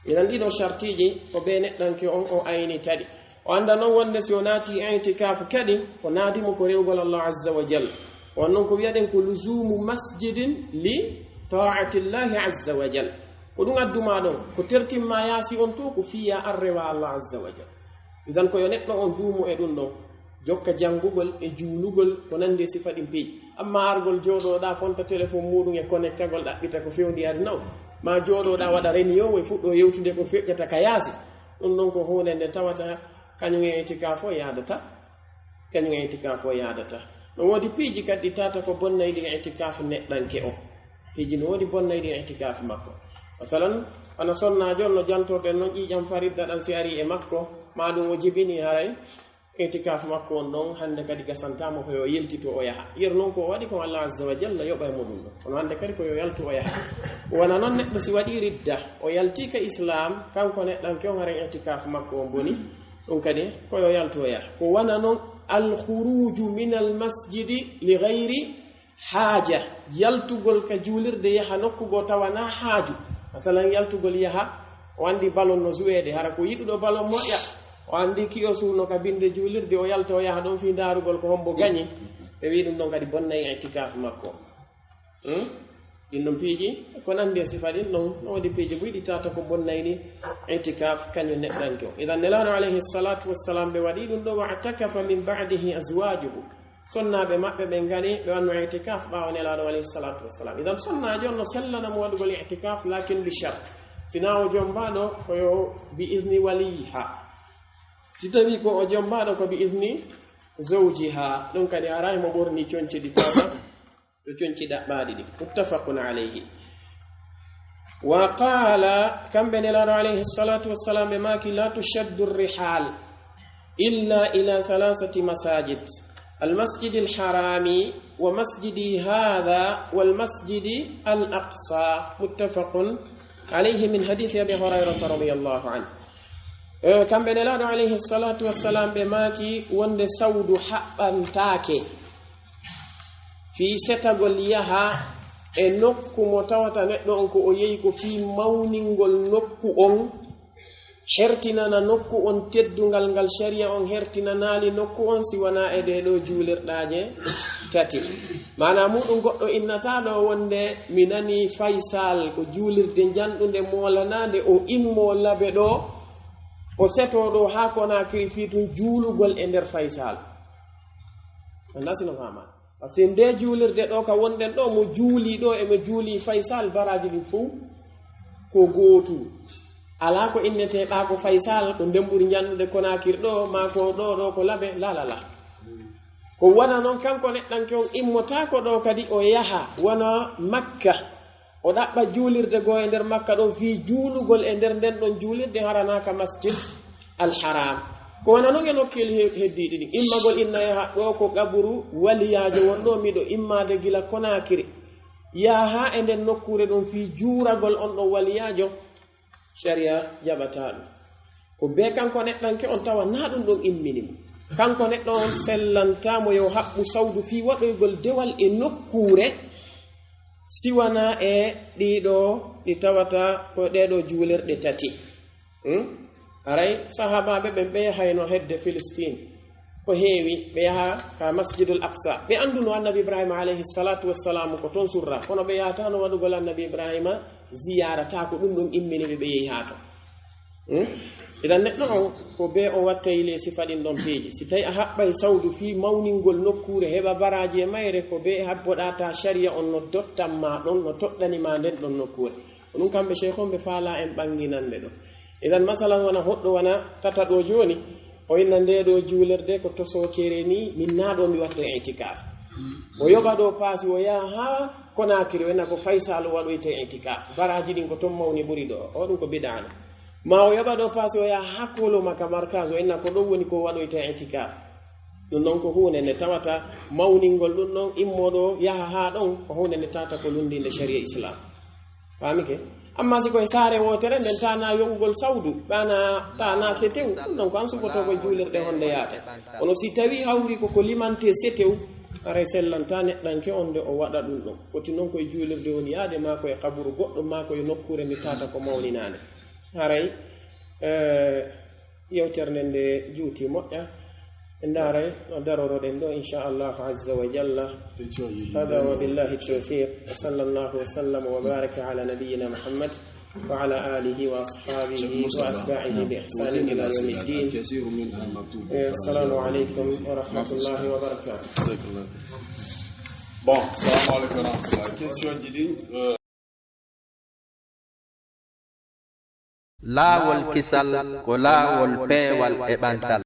Inan ɗiɗo shartiiji ko ɓe neɗɗanke on o aynita ɗi. O annda non wonde si o naati i'tikaafu kadi, ko naadi mo ko rewgol Allah azza wa jalla. On non ko wi'aɗen ko luzumu masjidin li ta'atillahi azza wa jalla. Ko ɗum addu maa ɗon, ko tertin maa yaasi on to, ko fii yaa an rewa Allah azza wa jalla. Idan ko yo neɗɗo on duumu e ɗum ɗon, jokka janngugol e juulugol ko nanndi e sifa ɗin piiji. Amma argol jooɗoɗaa fonta telefon muuɗum e konektagol ɗaɓɓita ko fewndi aduna on, maa jooɗoɗaa waɗa reniyon e fuɗɗo yewtude ko feƴƴata ka yaasi, ɗum ɗon ko huunde nde tawata kañum e itikaafu o yaadata. Kañum e itikaafu o yaadata. No woodi piiji kadi ɗi tawata ko bonnayɗi itikaafu neɗɗanke on. Piiji no woodi bonnayɗi itikaafu makko. Masalan, wano sonnaajo on no jantorɗen non ƴiiƴam faridda ɗan si arii e makko, maa ɗum o jibinii haray itikaafu makko on ɗon hannde kadi gasantaa mo ko yo yiltito o yaha. Yeru non ko o waɗi kon Allah azza wa jalla yoɓay mo ɗum ɗon. Kono hannde kadi ko yo yaltu o yaha. Wona non neɗɗo si waɗii ridda, o yaltii ka Islaam, kanko neɗɗanke on haray itikaafu makko on boni. Ɗum kadi ko yo yaltu o yaha. Ko wona non alkhuruuju min almasjidi li ghayri haaja, yaltugol ka juulirde yaha nokku goo tawa naa haaju. Masalan, yaltugol yaha, o anndi balon no joueede, hara ko yiɗuɗo balon moƴƴa, o anndi kiyosu no ka binde juulirde, o yalta o yaha ɗon fii ndaarugol ko hombo gañi. Ɓe wi'i ɗum ɗon kadi bonnay itikaafu makko. Hmm? Ɗin ɗon piiji, ko nanndi e sifa ɗin ɗon, no woodi piiji buy ɗi tawata ko bonnayɗi itikaafu kañum neɗɗanke on. Idan Nelaaɗo alayhi salatu wassalam ɓe waɗi ɗum ɗo, wa atakafa min ba'dihi azwajuhu. Sonnaaɓe maɓɓe ɓen ngari, ɓe wanno itikaafu ɓaawo Nelaaɗo alayhi salatu wassalam. Idan sonnaajo on no sellana mo waɗugol itikaafu, lakin bi shart. Si naa o jombaaɗo, ko yo bi izni waliyiha. Si tawi ko o jombaaɗo, ko bi izni zawjiha. Ɗum kadi haray mo ɓorni conci ɗi tawata. Ɗo conci ɗaɓɓaaɗi ɗin. Muttafaqun alayhi. Wa qaala, kamɓe Nelaaɗo alayhi salatu wassalam ɓe maaki, la tushaddu rihal illa ila thalathati masajid. Al masjidil harami wa masjidi hadha wal masjidi al aqsa. Muttafaqun alayhi min hadithi Abi Hurayrata radiyallahu anhu. Eh, kamɓe Nelaaɗo alayhi salatu wassalam ɓe maaki wonde sawdu haɓɓantaake fii setagol yaha e nokku mo tawata neɗɗo on ko o yehi ko fii mawningol nokku on, hertinana nokku on teddungal ngal shari'a on hertinanaali nokku on si wanaa e ɗee ɗoo juulirɗaaje tati. Maanaa muuɗum goɗɗo innataa ɗoo wonde mi nanii Faysal ko juulirde njanɗunde moolanaande o immoo Labe ɗoo, o setoo ɗoo haa Konaakiri fii tun juulugol e nder Faysal. Anndaa si no faamaa. Parce que ndee juulirde ɗoo ka wonɗen ɗoo, mo juulii ɗoo e mo juulii Faysal, baraaji ɗin fow ko gootum. Alaa ko innetee ɓaa ko Faysal, ko nden ɓuri njanɗude Konaakiri ɗoo, maa ko ɗoo, ɗoo ko Labe, la, la, la. Ko wona non kanko neɗɗanke on immotaako ɗoo kadi o yaha, wona Makka. O ɗaɓɓa juulirde goo e nder Makka ɗon fii juulugol e nder nden ɗon juulirde haranaaka Masjid Al Haram. Ko wona non e nokkeeli he-, heddiiɗi ɗin. Immagol inna yaha ɗoo ko qaburu waliyaajo won ɗoo, miɗo immaade gila Konaakiri. Yaha haa e nden nokkuure ɗon fii juuragol on ɗon waliyaajo, sharia jaɓataa ɗum. Ko bee kanko neɗɗanke on tawa naa ɗum ɗon immini mo. Kanko neɗɗo on sellantaa mo yo haɓɓu sawdu fii waɗoygol dewal e nokkuure si wanaa e ɗiɗo ɗi tawata ko ɗee ɗoo juulirɗe tati. Hmm? Haray sahaabaaɓe ɓen ɓe yahayno hedde Filistiin. Ko heewi, ɓe yaha ka Masjidul Aqsa. Ɓe annduno Annabi Ibrahima alayhi salatu wassalam ko ton surra. Kono ɓe yahataano waɗugol Annabi Ibrahima ziyaara, taa ko ɗum ɗum immini ɓe, ɓe yehi haa ton. Hmm? Idan neɗɗo on, ko bee o wattay le sifa ɗin ɗon piiji. Si tawi a haɓɓay sawdu fii mawningol nokkuure, heɓa baraaji e mayre, ko bee habboɗaa taa shari'a on no dottan ma ɗon, no toɗɗani ma nden ɗon nokkuure. Ko ɗum kamɓe sheikh on ɓe faalaa en ɓannginande ɗo. Idan masalan wona hoɗɗo wona tata ɗo jooni, o inna nde ɗo juulirde ko tosokere ni, min na ɗo mi watta itikaf. O yoɓa ɗo paasi o yaha haa Konakiri, o inna ko Faysal o waɗoyta itikaf. Baraaji ɗin ko ton mawni ɓuri ɗo. O ɗum ko bid'ano. Ma o yoɓa ɗo paasi o yaha haa Koloma ka markaz o inna ko ɗon woni ko waɗoyta itikaf. Ɗum ɗon ko huunde nde tawata mawningol ɗum ɗon immoɗo yaha haa ɗon ko huunde nde tata ko lunndinde sharia Islam. Faamike? Amma si koye saare wootere nden tana yoɓugol sawdu, ɓana tana setew, ɗum ɗon ko an suɓotoo koye juulirde honde yaata. Kono si tawi hawri ko ko limante setew, haray sellanta neɗɗanke on nde o waɗa ɗum ɗon. Foti non koye juulirde woni yaade maa koye qaburu goɗɗo maa koye nokkuure nde tata ko mawninaande. Haray, eh, yewtere nden nde juuti moƴƴa. En ndaaray no daroroɗen ɗo, insha Allahu azza wa jalla. Hada wa billahi tawfiq. Wa sallallahu wa sallam wa baraka ala nabiyyina Muhammad wa ala alihi wa ashabihi wa atba'ihi bi ihsanin ila yawmiddin. Eh, assalamu alaikum wa rahmatullahi wa barakatuh. Bon, salam alaikum wa rahmatullah. Question ji ɗin, euh, Laawol kisal ko laawol peewal e ɓantal.